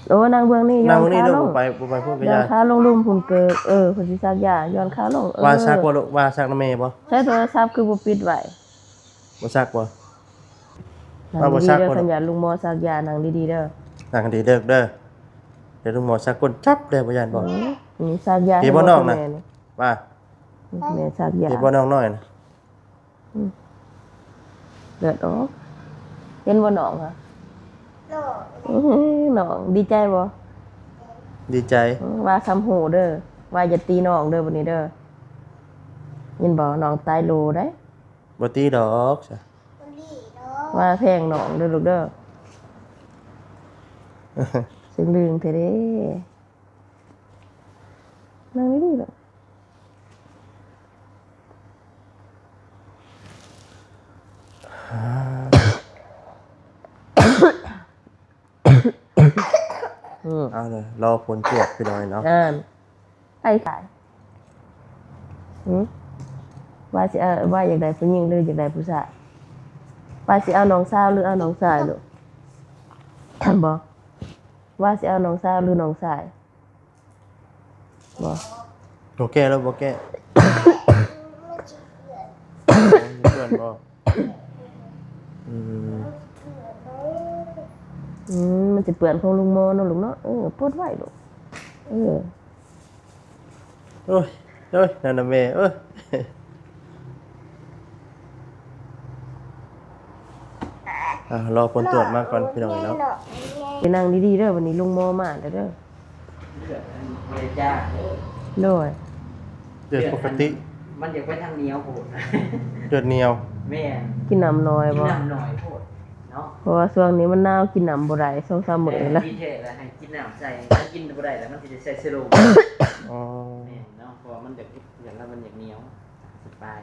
ໂອ້ ນັ່ງເບື້ອງນີ້ ຢ່ອນຂາລົງ ບໍ່ໄປ ບໍ່ໄປພຸ້ນກໍຢ່າ ຢ່ອນຂາລົງລຸ່ມພຸ້ນເກີກ ເອີ ເພິ່ນຊິສັກຢາ ຢ່ອນຂາລົງ ເອີ ວ່າສັກບໍ່ລູກ ວ່າສັກນຳແມ່ບໍ່? ໃຊ້ໂທລະສັບຄືບໍ່ປິດໄວ້? ບໍ່ສັກບໍ່? ວ່າບໍ່ສັກບໍ່? ຄັນຢ້ານລຸງໝໍສັກຢາ ນັ່ງດີໆເດີ້ ນັ່ງດີເດີ້ ເດີ້ ດຽວລຸງໝໍສັກກົ້ນຈັບເດີ້ ບໍ່ຢ້ານບໍ່? ອືມ ສັກຢາ ເຫັນບໍ່ນ້ອງນະ ວ່າ ແມ່ສັກຢາ ເຫັນບໍ່ນ້ອງນ້ອຍນະ? ອືມ ເລືອດອອກ ເຫັນບໍ່ນ້ອງຫະ? ນ້ອງ ອື ນ້ອງ ດີໃຈບໍ່? ດີໃຈ ອື ວ່າຄຳຮູ້ເດີ້ ວ່າຢ່າຕີນ້ອງເດີ້ ບັດນີ້ເດີ້ ຍິນບໍ່? ນ້ອງຕາຍໂລໄດ໋ ບໍ່ຕີດອກຊະ ວ່າແພງນ້ອງເດີ້ລູກເດີ້ ເຊິ່ງລຶງແທ້ເດ້ ນັ່ງດີໆລູກ. ອືມ ເອົາເລີຍ ລໍຜົນກວດພີ່ນ້ອງເນາະ ນັ້ນ ໄປຂາຍ ຫື ວ່າຊິເອົາ ວ່າຢາກໄດ້ຜູ້ຍິງ ຫຼື ຢາກໄດ້ຜູ້ຊາຍ? ວ່າຊິເອົານ້ອງສາວ ຫຼື ເອົານ້ອງຊາຍລູກ? ບໍ່ ວ່າຊິເອົານ້ອງສາວ ຫຼື ນ້ອງຊາຍ? ບໍ່ ບໍ່ແກ້ແລ້ວ ບໍ່ແກ້ ເພື່ອນບໍ່? ອືມ ອືມ ມັນຊິເປື້ອນຂອງລຸງໝໍເນາະລູກເນາະ ເອີ ປົດໄວ້ລູກ ເອີ ໂອ້ຍ ໂອ້ຍ ນັ້ນນະແມ່ເອີຍ. ອ່າ ລໍຜົນກວດມາກ່ອນພີ່ນ້ອງເນາະ ໄປນັ່ງດີໆເດີ້ ບັດນີ້ລຸງໝໍມາແລ້ວເດີ້ ເລືອດມັນບໍ່ໄດ້ຈາງເດີ້ ໂດຍ ເລືອດປົກກະຕິ ມັນຢາກໄປທາງໜຽວໂພດ ເລືອດໜຽວ ແມ່ນ ກິນນ້ຳໜ້ອຍບໍ່? ກິນນ້ຳໜ້ອຍໂພດເນາະ ເພາະວ່າຊ່ວງນີ້ມັນໜາວ ກິນນ້ຳບໍ່ໄດ້ ສອງສາມມື້ແລ້ວ ແມ່ນ ທີ່ແທ້ລະໃຫ້ກິນນ້ຳໃສ່ ຖ້າກິນບໍ່ໄດ້ລະມັນຊິໄດ້ໃສ່ເຊໂຣມ ອໍ ແມ່ນເນາະ ເພາະວ່າມັນຢາກ ຢາກ ລະມັນຢາກໜຽວ ສະບາຍ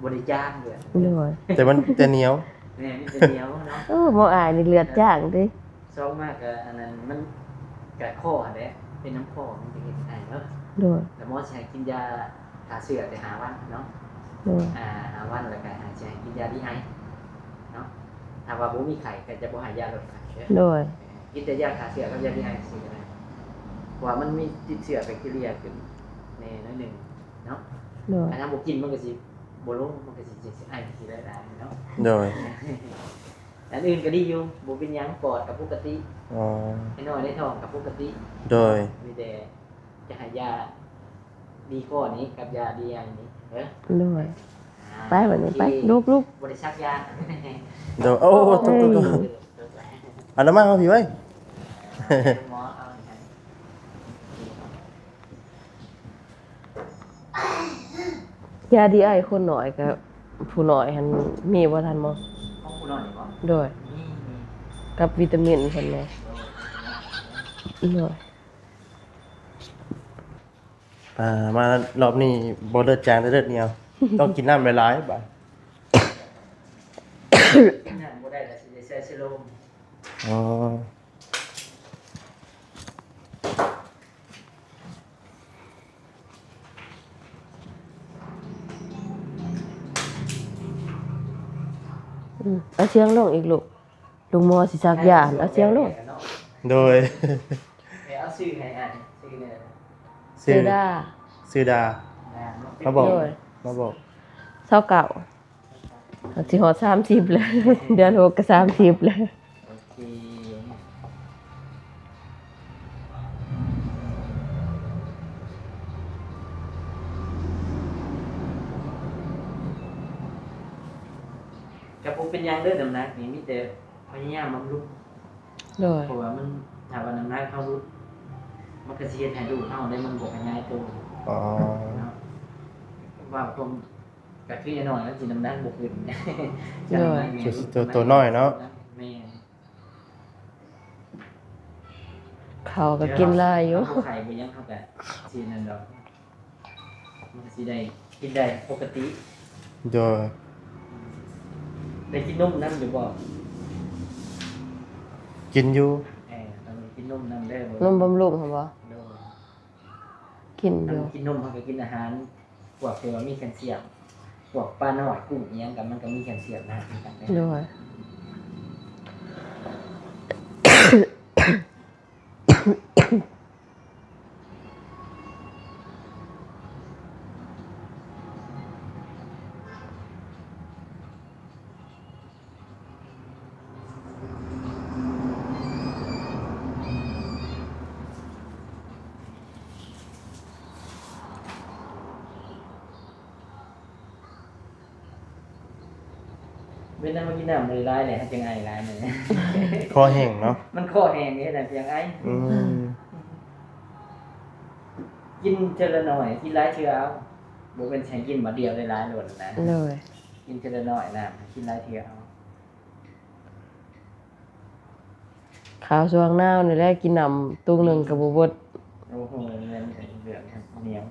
ບໍ່ໄດ້ຈາງເລີຍ ໂດຍ ແຕ່ມັນ ແຕ່ໜຽວ ແມ່ນ ມີແຕ່ໜຽວເນາະ ໂອ້ ໝໍອ້າຍນີ້ເລືອດຈາງຕິ ສອງມາກະອັນນັ້ນ ມັນກະຄໍຫັ້ນແຫຼະ ເປັນນຳຄໍ ມັນຈະເຮັດໃຫ້ໄອເນາະ ໂດຍ ແລ້ວໝໍຊິໃຫ້ກິນຢາຂ້າເຊື້ອແຕ່ຫ້າວັນເນາະ ໂດຍ ອ່າ ຫ້າວັນ ແລ້ວກະໃຫ້ ຊິໃຫ້ກິນຢາດີໄອເນາະ ຖ້າວ່າບໍ່ມີໄຂ້ກະຈະບໍ່ໃຫ້ຢາລົດໄຂ້ເດີ ໂດຍ ກິນແຕ່ຢາຂ້າເຊື້ອກັບຢາດີໄອຊື່ກະໄດ້ ເພາະວ່າມັນມີຕິດເຊື້ອແບັກທີເຣຍຂຶ້ນແດ່ໜ້ອຍໜຶ່ງເນາະ ໂດຍ ຄັນເຮົາບໍ່ກິນມັນກະຊິ ບໍ່ລົງ ມັນກໍຊິ ຊິໄອ ຊິໄດ້ຫຼາຍເນາະ. ໂດຍ. ອັນອື່ນກໍດີຢູ່ ບໍ່ເປັນຫຍັງ ປອດກໍປົກກະຕິ. ອໍ. ໄອ້ນ້ອຍໃນທ້ອງກໍປົກກະຕິ. ໂດຍ. ມີແຕ່ຈະໃຫ້ຢາດີຄໍນີ້ກັບຢາດີໄອນີ້ເດີ. ໂດຍ. ອ່າ ໄປບັດນີ້ ໂອເຄ ໄປ ລຸກໆ ບໍ່ໄດ້ສັກຢາ. ໂດຍ. ໂອ້ ໂອ້ ຕົກ ຕົກ ຕົກ ເອີ ຕົກ. ເອົານ້ຳມັນມາພີ່ເວີ້ຍ. ໝໍເອົາໃຫ້. ຢາດີໄອຄົນນ້ອຍກັບຜູ້ນ້ອຍຫັ້ນມີບໍ່ທ່ານໝໍ? ຂອງຜູ້ນ້ອຍນີ້ບໍ? ໂດຍ. ມີ ມີ ກັບວິຕາມິນເພິ່ນແດ່. ໂດຍ. ໂດຍ. ອ່າ ມາລອບນີ້ບໍ່ເລືອດຈາງ ແຕ່ເລືອດໜຽວ ຕ້ອງກິນນ້ຳຫຼາຍໆ ບາດ. ກິນນ້ຳບໍ່ໄດ້ ກໍຊິໄດ້ໃສ່ເຊໂຣມ. ອໍ. ອືມ ເອົາສຽງລົງອີກລູກ ລຸງໝໍຊິສັກຢາ ເອົາສຽງລົງ. ໂດຍ. ເອົາຊື່ໃຫ້ອ້າຍ ຊື່ແນວໃດ? ຊື່ ຊື່ດາ ຊື່ດາ ດາເນາະ. ມາບອກ ໂດຍ ມາບອກ ຊາວເກົ້າ. ຊິຮອດສາມສິບແລ້ວ ເດືອນຫົກກໍສາມສິບແລ້ວ. ໂອເຄ ກໍບໍ່ເປັນຫຍັງເດີ ນ້ຳໜັກນີ້ມີແຕ່ພະຍາຍາມບຳລຸງ. ໂດຍ. ເພາະວ່າມັນ ຖ້າວ່ານ້ຳໜັກເຮົາຫຼຸດ ມັນກໍຊິເຮັດໃຫ້ລູກເຮົາໄດ້ ມັນບໍ່ຂະຫຍາຍໂຕ. ອໍ. ເນາະ ວ່າຄວາມ ກໍຄືຢ່າງໜ້ອຍມັນຊິນ້ຳໜັກບໍ່ຂຶ້ນ. ໂດຍ. ໂຕ ໂຕນ້ອຍເນາະ. ແມ່ນ. ເຂົ້າກໍກິນຫຼາຍຢູ່. ເຮົາບໍ່ໄຂ້ບໍ່ຫຍັງ ເຮົາກໍຊິນັ້ນດອກ ມັນກໍຊິໄດ້ກິນໄດ້ປົກກະຕິ. ໂດຍ. ໄດ້ກິນນົມນຳຢູ່ບໍ່? ກິນຢູ່. ເອີ ຕ້ອງໄດ້ກິນນົມນຳເດີ. ນົມບຳລຸງຫັ້ນບໍ່? ໂດຍ. ກິນຢູ່. ກິນນົມ ເຮົາກໍກິນອາຫານພວກທີ່ວ່າມີແຄນຊຽມ ພວກປານ້ອຍ ກຸ້ງອີ່ຫຍັງກໍ ມັນກໍມີແຄນຊຽມນະ ຄືກັນເດ້. ໂດຍ. ເວລາມາກິນນ້ຳຫຼາຍໆແຫຼະ ມັນຈຶ່ງໄອຫຼາຍນີ້. ຄໍແຫ້ງເນາະ. ມັນຄໍແຫ້ງເດ້ ຈັ່ງໄອ. ອືມ. ກິນເທື່ອລະໜ້ອຍ ກິນຫຼາຍເທື່ອເອົາ. ບໍ່ແມ່ນໃຫ້ກິນບາດດຽວຫຼາຍໆໂລດນະ. ໂດຍ. ກິນເທື່ອລະໜ້ອຍນະ ກິນຫຼາຍເທື່ອເອົາ. ຄາວຊ່ວງໜາວນີ້ແຫຼະ ກິນນ້ຳຕຸກໜຶ່ງກໍບໍ່ເບິດ. ໂອ້ໂຫ ແມ່ນເຫຼືອງໜຽວ.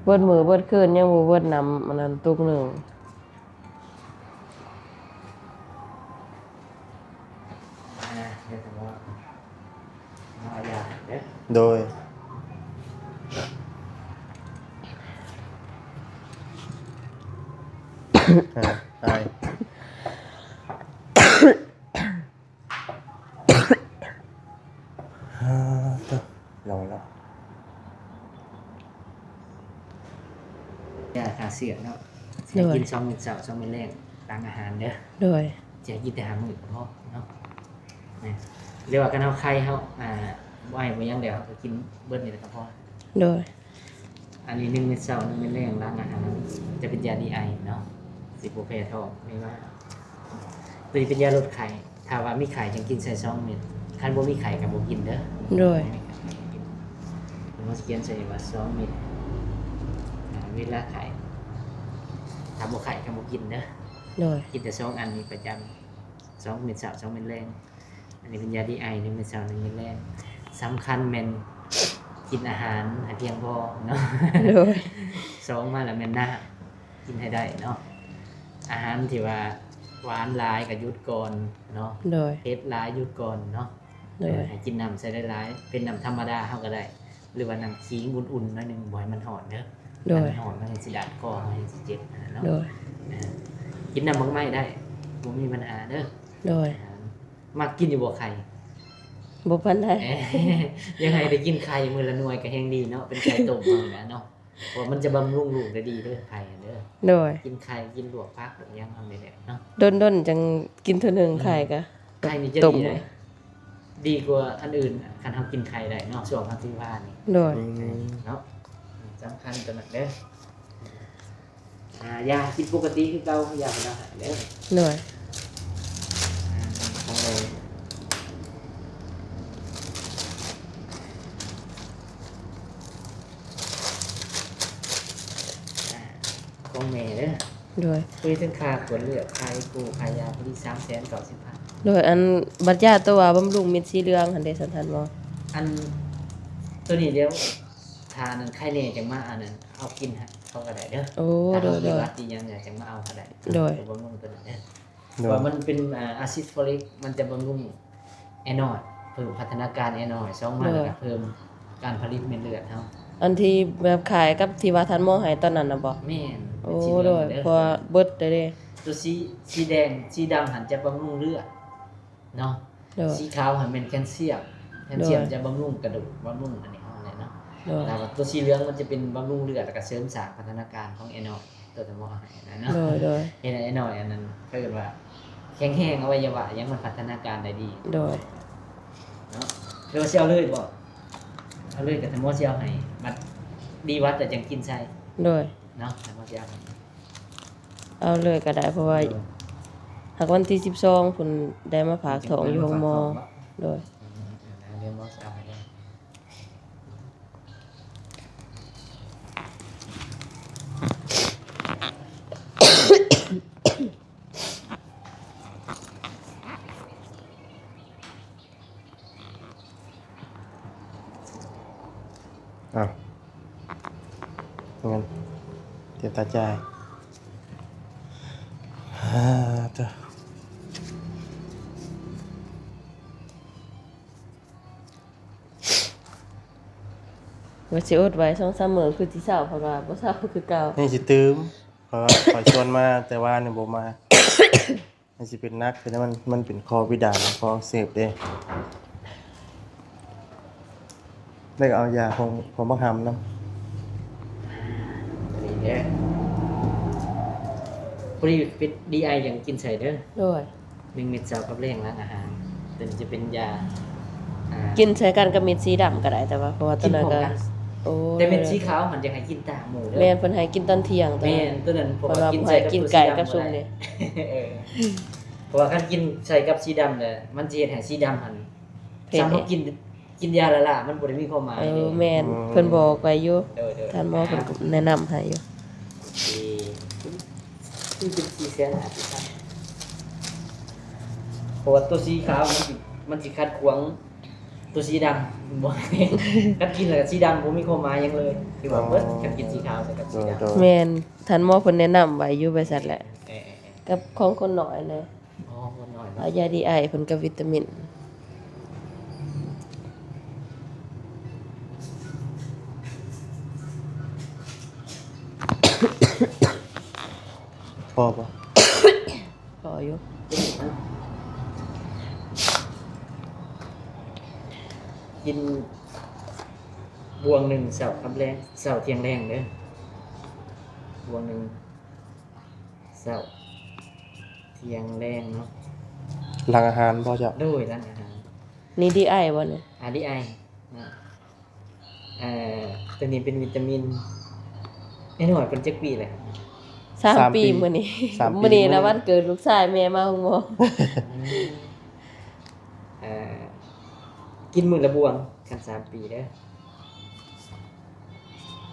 ເບິດມື້ເບິດຄືນຍັງບໍ່ເບິດນ້ຳອັນນັ້ນຕຸກໜຶ່ງ. ອ່າ ດຽວຈະມາ ມາເອົາຢາເດີ. ໂດຍ. ອ່າ ໄອ. ອ່າ ໂຕ ລອງລະ ຢາຂ້າເຊື້ອເນາະ. ໂດຍ. ໃຫ້ກິນສອງເມັດເຊົ້າ ສອງເມັດແລງ ຫຼັງອາຫານເດີ. ໂດຍ. ຈະໃຫ້ກິນແຕ່ຫ້າມື້ກໍພໍເນາະ. ແມ່ນ. ຫຼືວ່າຄັນເຮົາໄຄ ເຮົາ ອ່າ ບໍ່ໄອບໍ່ຫຍັງແລ້ວ ເຮົາກໍກິນເບິດນີ້ແຫຼະກໍພໍ. ໂດຍ. ອັນນີ້ໜຶ່ງເມັດເຊົ້າ ໜຶ່ງເມັດແລງ ຫຼັງອາຫານ ຈະເປັນຢາດີໄອເນາະ ຊິບໍ່ແພ້ທ້ອງ. ນີ້ວ່າ ໂຕນີ້ເປັນຢາລົດໄຂ້ ຖ້າວ່າມີໄຂ້ຈຶ່ງກິນໃສ່ສອງເມັດ ຄັນບໍ່ມີໄຂ້ກໍບໍ່ກິນເດີ. ໂດຍ. ບໍ່ມີໄຂ້ກໍບໍ່ກິນ. ເຮົາຊິຂຽນໃສ່ວ່າສອງເມັດ ອ່າ ເວລາໄຂ້ ຖ້າບໍ່ໄຂ້ກໍບໍ່ກິນເດີ. ໂດຍ. ກິນແຕ່ສອງອັນນີ້ປະຈຳ ສອງເມັດເຊົ້າ ສອງເມັດແລງ. ອັນນີ້ເປັນຢາດີໄອ ໜຶ່ງເມັດເຊົ້າ ໜຶ່ງເມັດແລງ. ສຳຄັນແມ່ນກິນອາຫານໃຫ້ພຽງພໍເນາະ. ໂດຍ. ສອງມາແລ້ວແມ່ນນ້ຳ ກິນໃຫ້ໄດ້ເນາະ. ອາຫານທີ່ວ່າຫວານຫຼາຍກໍຢຸດກ່ອນເນາະ. ໂດຍ. ເຜັດຫຼາຍຢຸດກ່ອນເນາະ. ໂດຍ. ເອີ ໃຫ້ກິນນ້ຳໃສ່ຫຼາຍໆ ເປັນນ້ຳທຳມະດາເຮົາກໍໄດ້ ຫຼືວ່ານ້ຳຂີງອຸ່ນໆໜ້ອຍໜຶ່ງ ບໍ່ໃຫ້ມັນຮ້ອນເດີ. ໂດຍ. ຖ້າມັນຮ້ອນມັນຊິດາດຄໍ ເຮົາຊິເຈັບຫັ້ນນະເນາະ. ໂດຍ. ເອີ ກິນນ້ຳໝາກໄມ້ໄດ້ ບໍ່ມີບັນຫາເດີ. ໂດຍ. ອ່າ ມັກກິນຢູ່ບໍ່ໄຂ່? ບໍ່ປານໃດ. ເອີ ຢາກໃຫ້ໄດ້ກິນໄຂ່ມື້ລະໜ່ວຍກໍແຮງດີເນາະ ເປັນໄຂ່ຕົ້ມເຮົານີ້ນະເນາະ ເພາະວ່າມັນຈະບຳລຸງລູກໄດ້ດີເດີ ໄຂ່ຫັ້ນເດີ. ໂດຍ. ກິນໄຂ່ ກິນລວກຜັກ ຫຍັງເຮົານີ້ແຫຼະເນາະ ດົນໆຈັ່ງກິນເທື່ອໜຶ່ງ. ອືມ ໄຂ່ກໍ ໄຂ່ນີ້ຈະດີເດ້ ຕົ້ມ ດີກວ່າອັນອື່ນ ຄັນເຮົາກິນໄຂ່ໄດ້ເນາະ ຊ່ວງເຮົາຖືພານີ້. ໂດຍ. ອືມ ເນາະ ສຳຄັນຕົວນັ້ນເດີ. ອ່າ ຢາກິນປົກກະຕິຄືເກົ່າ ຢາບໍ່ໄດ້ເດີ. ໂດຍ. ອ່າ ຂອງເລີຍ ອ່າ ຂອງແມ່ເດີ. ໂດຍ. ຄືເຖິງຄ່າກວດເລືອດ ຄ່າເອໂກ ຄ່າຢາ ພໍດີສາມແສນເກົ້າສິບພັນ. ໂດຍ. ອັນບັດຢາຕົວວ່າບຳລຸງເມັດສີເຫຼືອງຫັ້ນເດ ສັນທັນບໍ່? ອັນ ຕົວນີ້ດຽວ ຖ້າອັນນັ້ນໄຄແນ່ຈັ່ງມາອັນນັ້ນເອົາກິນໃຫ້ເຂົາກໍໄດ້ເດີ. ໂອ້ ໂດຍໆ ຖ້າເຮົາມີຫວັດອີຫຍັງຈັ່ງມາເອົາກໍໄດ້. ໂດຍ. ເອົາບຳລຸງຕົວນີ້ເດີ. ໂດຍ. ເພາະວ່າມັນເປັນ ອ່າ ອາຊິດໂຟລິກ ມັນຈະບຳລຸງແອນອຍ ເພີ່ມພັດທະນາການແອນອຍ ສອງມາ ໂດຍ ແລ້ວກໍເພີ່ມການຜະລິດເມັດເລືອດເຮົາ. ອັນທີ່ແບບຄ້າຍກັບທີ່ວ່າທ່ານໝໍໃຫ້ຕອນນັ້ນນະບໍ? ແມ່ນ. ໂອ້ ເປັນສີເຫຼືອງ ໂດຍ ເດີ. ເພາະວ່າເບິດເລີຍເດ້. ຕົວສີ ສີແດງ ສີດຳຫັ້ນຈະບຳລຸງເລືອດ ເນາະ. ໂດຍ. ສີຂາວຫັ້ນແມ່ນແຄນຊຽມ ແຄນຊຽມ ໂດຍ ຈະບຳລຸງກະດູກ ບຳລຸງອັນນີ້ເຮົາແຫຼະເນາະ. ໂດຍ. ແຕ່ວ່າຕົວສີເຫຼືອງມັນຈະເປັນບຳລຸງເລືອດ ແລ້ວກະເສີມສ້າງພັດທະນາການຂອງແອນອຍ ຕົວທີ່ໝໍໃຫ້ນະເນາະ. ໂດຍ ໂດຍ. ເຮັດໃຫ້ແອນອຍອັນນັ້ນ ເຂົາເອີ້ນວ່າແຂງແຮງ ອະໄວຍະວະຫຍັງມັນພັດທະນາການໄດ້ດີ. ໂດຍ. ເນາະ ຫຼືວ່າຊິເອົາເລີຍບໍ? ເອົາເລີຍກະຖ້າໝໍຊິເອົາໃຫ້ ບັດດີຫວັດແລ້ວຈັ່ງກິນໃສ່. ໂດຍ. ເນາະ ຖ້າໝໍຊິເອົາໃຫ້ ເອົາເລີຍກໍໄດ້ ເພາະວ່າ ໂດຍ ຫາກວັນທີສິບສອງພຸ້ນໄດ້ມາຝາກທ້ອງຢູ່ໂຮງໝໍ. ໂດຍ. ອືມ ເອີ ດຽວໝໍຊິເອົາໃຫ້ເດີ. ອ້າວ ເງິນ ເກັບຕາຈ່າຍ. ອາ ເຕີ ວ່າຊິອົດໄວ້ສອງສາມມື້ ຄືຊິເຊົາ ເພິ່ນວ່າບໍ່ເຊົາຄືເກົ່າ. ຍັງຊິຕື່ມ ເພາະວ່າຂ້ອຍຊວນມາແຕ່ວານນີ້ບໍ່ມາ. ມັນຊິເປັນໜັກ ຄືມັນ ມັນເປັນຄໍພິດານ ຄໍອັກເສບເດ້. ແລ້ວກໍເອົາຢາຂອງ ຂອງບັກຫຳນຳ. ນີ້ເດ້ ພໍດີເປັນດີໄອ ຫຍັງກິນໃສ່ເດີ. ໂດຍ. ໜຶ່ງເມັດເຊົ້າກັບແລງຫຼັງອາຫານ ຕົວນີ້ຈະເປັນຢາ ອ່າ ກິນໃສ່ກັນກັບເມັດສີດຳກໍໄດ້ ແຕ່ວ່າ ເພາະວ່າຕົວນັ້ນກໍ ກິນພ້ອມກັນ. ໂອ້ ແຕ່ເມັດສີຂາວຫັ້ນຢາກໃຫ້ກິນຕາມໝູ່ເດີ. ແມ່ນ ເພິ່ນໃຫ້ກິນຕອນທ່ຽງ. ແມ່ນ ຕົວນັ້ນ ເພາະວ່າກິນໃສ່ກັບຕົວສີດຳບໍ່ໄດ້. ເພາະວ່າຄັນກິນໃສ່ກັບສີດຳແລ້ວ ມັນຊິເຮັດໃຫ້ສີດຳຫັ້ນ ເພະ ສ່ຳເຮົາກິນ ກິນຢາລ້າໆ ມັນບໍ່ໄດ້ມີຄວາມໝາຍ. ເອີ ເດ້. ແມ່ນ. ອືມ ເພິ່ນບອກໄວ້ຢູ່. ໂດຍໆ. ທ່ານໝໍເພິ່ນກໍແນະນຳໃຫ້ຢູ່. ເອີ ຄືເປັນສີ່ແສນຫ້າສິບພັນ ເພາະວ່າຕົວສີຂາວມັນຊິ ມັນຊິຂັດຂວາງຕົວສີດຳ ບໍ່ ຄັນກິນແລ້ວກໍສີດຳບໍ່ມີຄວາມໝາຍຫຍັງເລີຍ ຄືວ່າເບິດ. ອໍ ຄັນກິນສີຂາວໃສ່ກັບສີດຳ. ໂດຍໆ. ແມ່ນ ທ່ານໝໍເພິ່ນແນະນຳໄວ້ຢູ່ ວ່າຊັ້ນແຫຼະ. ເອີໆໆ. ກັບຂອງຄົນນ້ອຍແຫຼະ. ອໍ ຄົນນ້ອຍເນາະ. ເອົາຢາດີໄອເພິ່ນກັບວິຕາມິນ. ພໍບໍ່? ພໍຢູ່. ກິນບ່ວງໜຶ່ງເຊົ້າກັບແລງ ເຊົ້າທ່ຽງແລງເດີ ບ່ວງໜຶ່ງ ເຊົ້າ ທ່ຽງ ແລງເນາະ. ຫຼັງອາຫານບໍ່ເຈົ້າ? ໂດຍ ຫຼັງອາຫານ. ນີ້ດີໄອບໍ່ນີ້? ອາ ດີໄອເນາະ. ເອີ ຕົວນີ້ເປັນວິຕາມິນ. ນ້ອຍໆ ເພິ່ນຈັກປີແລ້ວ? ສາມ ສາມປີ ປີ. ມື້ນີ້ ສາມປີ ມື້ນີ້ລະວັນເກີດລູກຊາຍແມ່ມາໂຮງໝໍ. ອືມ ເອີ ກິນມື້ລະບ່ວງ ຄັນສາມປີເດີ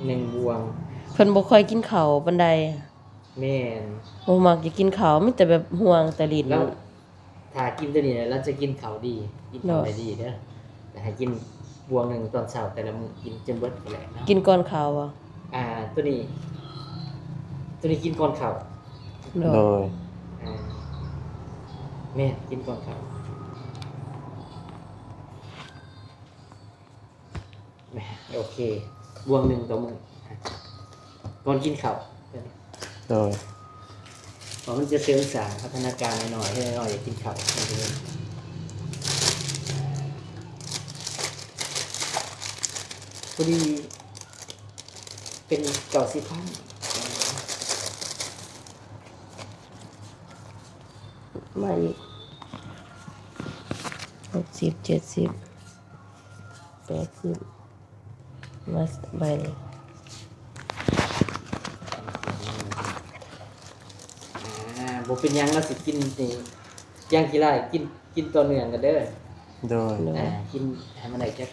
ໜຶ່ງບ່ວງ. ເພິ່ນບໍ່ຄ່ອຍກິນເຂົ້າປານໃດ. ແມ່ນ. ບໍ່ມັກຈະກິນເຂົ້າ ມີແຕ່ແບບຫ່ວງແຕ່ຫຼິ້ນ. ແລ້ວຖ້າກິນຕົວນີ້ແລ້ວ ລາວຈະກິນເຂົ້າດີ ກິນເຂົ້າໄດ້ດີເດີ. ໂດຍ. ແລ້ວໃຫ້ກິນບ່ວງໜຶ່ງຕອນເຊົ້າແຕ່ລະມື້ ກິນຈົນເບິດພຸ້ນແຫຼະເນາະ. ກິນກ່ອນເຂົ້າບໍ່? ອ່າ ຕົວນີ້ ຕົວນີ້ກິນກ່ອນເຂົ້າ. ໂດຍ. ໂດຍ. ອ່າ ແມ່ນ ກິນກ່ອນເຂົ້າ. ໂອເຄ ບ່ວງໜຶ່ງຕໍ່ມື້ ກ່ອນກິນເຂົ້າ. ໂດຍ. ເພາະມັນຈະເສີມສ້າງພັດທະນາການນ້ອຍໆ ໃຫ້ນ້ອຍໆ ໄດ້ກິນເຂົ້າ. ໂດຍ. ພໍດີເປັນເກົ້າສິບພັນ ມາອີກ ຫົກສິບ ເຈັດສິບ ແປດສິບ ມາໃບນີ້ ອ່າ ບໍ່ເປັນຫຍັງ ລາວຊິກິນນີ້ ຢ່າງທີ່ຫຼາຍ ກິນ ກິນຕໍ່ເນື່ອງກັນເດີ ໂດຍ ໂດຍ ອ່າ ກິນໃຫ້ມັນໄດ້ຈັກ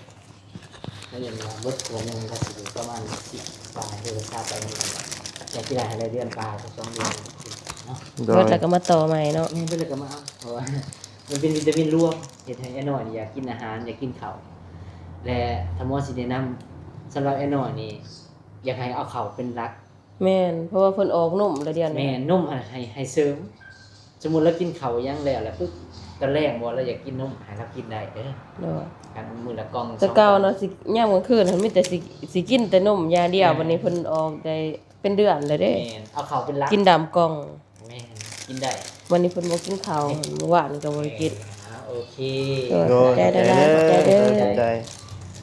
ເຮົາເຫັນວ່າເບິດຂວດໜຶ່ງກໍຊິປະມານສິບປາຍ ຫຼືຊາວປາຍນີ້ ແຕ່ທີ່ໄດ້ໃຫ້ໄດ້ເດືອນປາຍ ສອງເດືອນເນາະ ໂດຍ ເບິດແລ້ວກໍມາຕໍ່ໃໝ່ເນາະ ແມ່ນ ເບິດແລ້ວກໍມາເອົາ ເພາະວ່າມັນເປັນວິຕາມິນລວມ ເຮັດໃຫ້ອ້າຍນ້ອຍນີ້ຢາກກິນອາຫານ ຢາກກິນເຂົ້າ ແລະ ຖ້າໝໍຊິແນະນຳ ສຳລັບອ້າຍນ້ອຍນີ້ ຢາກໃຫ້ເອົາເຂົ້າເປັນຫຼັກ ແມ່ນ ເພາະວ່າເພິ່ນອອກນົມແລ້ວດຽວນີ້ ແມ່ນ ນົມໃຫ້ ໃຫ້ ໃຫ້ເສີມ ສົມມຸດລາວກິນເຂົ້າຫຍັງແລ້ວ ແລ້ວປຶບ ຕອນແລງບໍ່ ລາວຢາກກິນນົມ ໃຫ້ລາວກິນໄດ້ເດີ ໂດຍ ຄັນມື້ລະກ່ອງ ແຕ່ເກົ່າເນາະ ສອງກ່ອງ ຊິ ຍາມກາງຄືນຫັ້ນມີແຕ່ຊິ ຊິກິນແຕ່ນົມຢ່າງດຽວ ອ່າ ບັດນີ້ເພິ່ນອອກໄດ້ເປັນເດືອນແລ້ວເດ້ ແມ່ນ ເອົາເຂົ້າເປັນຫຼັກ ກິນດຳກ່ອງ ແມ່ນ ກິນໄດ້ ບັດນີ້ເພິ່ນບໍ່ກິນເຂົ້າ ແມ່ນ ມື້ວານນີ້ກໍບໍ່ໄດ້ກິນ ແມ່ນ ອ່າ ໂອເຄ ໂດຍ ໂດຍ ຂອບໃຈຫຼາຍໆ ຂອບໃຈເດີ ຂອບໃຈ ຂອບໃຈ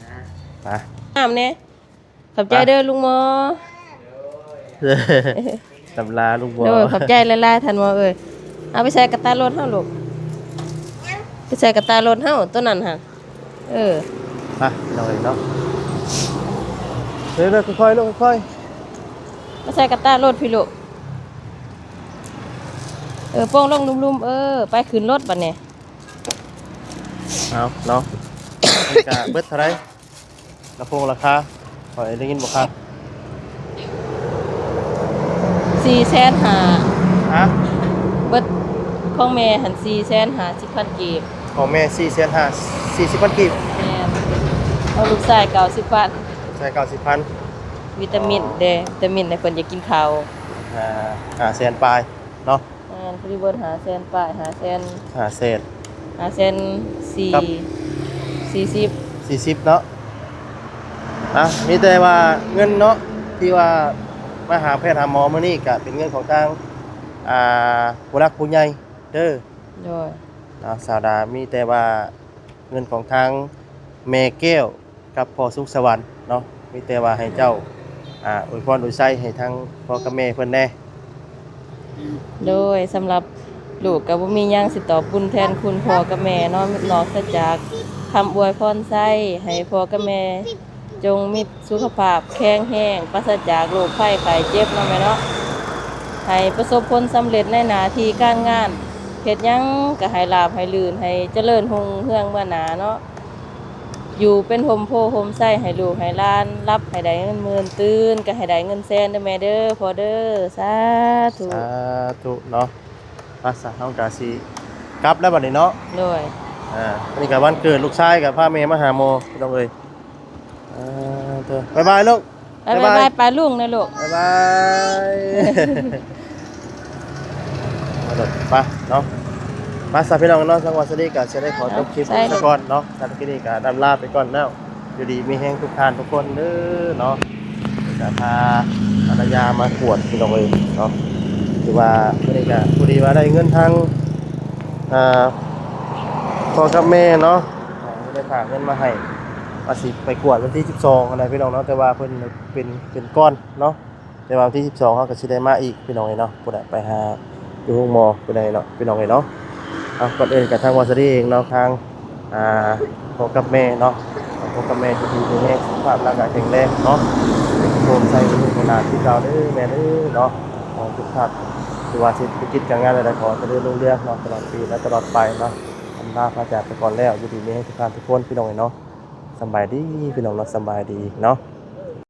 ອ່າ ໄປ ງາມແດ່ ຂອບໃຈເດີລຸງໝໍ ຕຳລາລຸງໝໍ ໂດຍ ຂອບໃຈຫຼາຍໆ ທ່ານໝໍເອີຍ ເອົາໄປໃສ່ກະຕ່າລົດເຮົາລູກ ໄປໃສ່ກະຕ່າລົດເຮົາ ໂຕນັ້ນຫັ້ນ ເອີ ໄປ ນ້ອຍເນາະ ເດີໆ ຄ່ອຍໆ ລູກ ຄ່ອຍໆ ໄປໃສ່ກະຕ່າລົດພີ້ລູກ ເອີ ໂປ່ງລົງລຸ່ມໆ ເອີ ໄປຂຶ້ນລົດບັດນີ້ ເອົາເນາະ ມັນກະເບິດເທົ່າໃດ? ລຳໂພງລາຄາ ຂ້ອຍໄດ້ຍິນບໍ່ຄັກ ສີ່ແສນຫ້າ ຮະ ເບິດຂອງແມ່ຫັ້ນ ສີ່ແສນຫ້າສິບພັນກີບ ຂອງແມ່ ສີ່ແສນຫ້າ ສີ່ສິບພັນກີບ ແມ່ນ ຂອງລູກຊາຍ ເກົ້າສິບພັນ ລູກຊາຍ ເກົ້າສິບພັນ ວິຕາມິນເດ້ ວິຕາມິນໃຫ້ເພິ່ນຢາກກິນເຂົ້າ ຫ້າ ຫ້າແສນປາຍເນາະ ແມ່ນ ພໍດີເບິດຫ້າແສນປາຍ ຫ້າແສນ ຫ້າແສນ ຫ້າແສນສີ່ ກັບ ສີ່ສິບ ສີ່ສິບເນາະ ອ່ະ ມີແຕ່ວ່າເງິນເນາະ ທີ່ວ່າມາຫາແພດຫາໝໍມື້ນີ້ ກະເປັນເງິນຂອງທາງ ອ່າ ຜູ້ຫຼັກຜູ້ໃຫຍ່ເດີ ໂດຍ ເນາະ ສາວດາ ມີແຕ່ວ່າເງິນຂອງທາງແມ່ແກ້ວ ກັບພໍ່ສຸກສະຫວັນເນາະ ມີແຕ່ວ່າໃຫ້ເຈົ້າ ອາ ອວຍພອນອວຍໄຊໃຫ້ທາງພໍ່ກັບແມ່ເພິ່ນແດ່. ໂດຍ ສຳລັບລູກກໍບໍ່ມີຫຍັງຊິຕອບບຸນແທນຄຸນພໍ່ກັບແມ່ເນາະ ນອກເສຍຈາກຄຳອວຍພອນໄຊ ໃຫ້ພໍ່ກັບແມ່ຈົ່ງມີສຸຂະພາບແຂງແຮງ ປາສະຈາກໂລກໄພໄຂ້ເຈັບເນາະແມ່ເນາະ ໃຫ້ປະສົບຜົນສຳເລັດໃນໜ້າທີ່ການງານ ເຮັດຫຍັງກໍໃຫ້ລາບໃຫ້ລື່ນ ໃຫ້ຈະເລີນຮຸ່ງເຮືອງເມືອໜ້າເນາະ. ຢູ່ເປັນຮົ່ມໂພຮົ່ມໄຊໃຫ້ລູກໃຫ້ຫຼານ ຫຼັບໃຫ້ໄດ້ເງິນໝື່ນ ຕື່ນກໍໃຫ້ໄດ້ເງິນແສນເດີແມ່ເດີ ພໍ່ເດີ ສາທຸ ສາທຸເນາະ. ໄປຊະ ເຮົາກະຊິກັບແລ້ວບັດນີ້ເນາະ. ໂດຍ ອ່າ ອັນນີ້ກະວັນເກີດລູກຊາຍ ກະພາແມ່ມາຫາໝໍ ພີ່ນ້ອງເອີຍ. ອ່າ ເດີ ບາຍບາຍລູກ. ໄປ ບາຍບາຍ ບາຍບາຍ ໄປລຸງນະລູກ ບາຍບາຍ ໄປເນາະ ໄປຊະພີ່ນ້ອງເນາະ. ທາງວາສະລີກະຊິໄດ້ຂໍຈົບຄລິບ ໄປ ຊະກ່ອນເນາະ. ສຳລັບຄລິບນີ້ກະລ່ຳລາໄປກ່ອນແລ້ວ ຢູ່ດີມີແຮງທຸກທ່ານທຸກຄົນເດີເນາະ. ກະພາພັນລະຍາມາກວດພີ່ນ້ອງເອີຍເນາະ ຖືວ່າມື້ນີ້ກະພໍດີວ່າໄດ້ເງິນທາງ ອ່າ ພໍ່ກັບແມ່ເນາະ ອ່າ ໄດ້ຝາກເງິນມາໃຫ້ ວ່າຊິໄປກວດວັນທີສິບສອງຫັ້ນນະພີ່ນ້ອງເນາະ ແຕ່ວ່າເພິ່ນເປັນ ເປັນກ່ອນເນາະ ແຕ່ວ່າວັນທີສິບສອງເຮົາກໍຊິໄດ້ມາອີກພີ່ນ້ອງເອີຍເນາະ. ພຸ້ນແຫຼະ ໄປຫາຢູ່ໂຮງໝໍພຸ້ນແຫຼະເນາະ ພີ່ນ້ອງເອີຍເນາະ. ເອົາ ກ່ອນອື່ນກໍທາງວາສະລີເອງເນາະ ທາງ ອ່າ ພໍ່ກັບແມ່ເນາະ ພໍ່ກັບແມ່ຢູ່ດີມີແຮງ ສຸຂະພາບຮ່າງກາຍແຂງແຮງເນາະ ໃຫ້ໂຊກໃສ່ລູກໃຫ້ຫຼານຄືເກົ່າເດີແມ່ເດີເນາະ. ຂໍໃຫ້ທຸກທ່ານ ຖືວ່າເສດຖະກິດການງານໃດໆ ຂໍຈະເລີນຮຸ່ງເຮືອງເນາະ ຕະຫຼອດປີ ແລະ ຕະຫຼອດໄປເນາະ. ອຳລາພາຈາກໄປກ່ອນແລ້ວ ຢູ່ດີມີແຮງທຸກທ່ານທຸກຄົນ ພີ່ນ້ອງເອີຍເນາະ. ສຳບາຍດີພີ່ນ້ອງເນາະ ສຳບາຍດີເນາະ.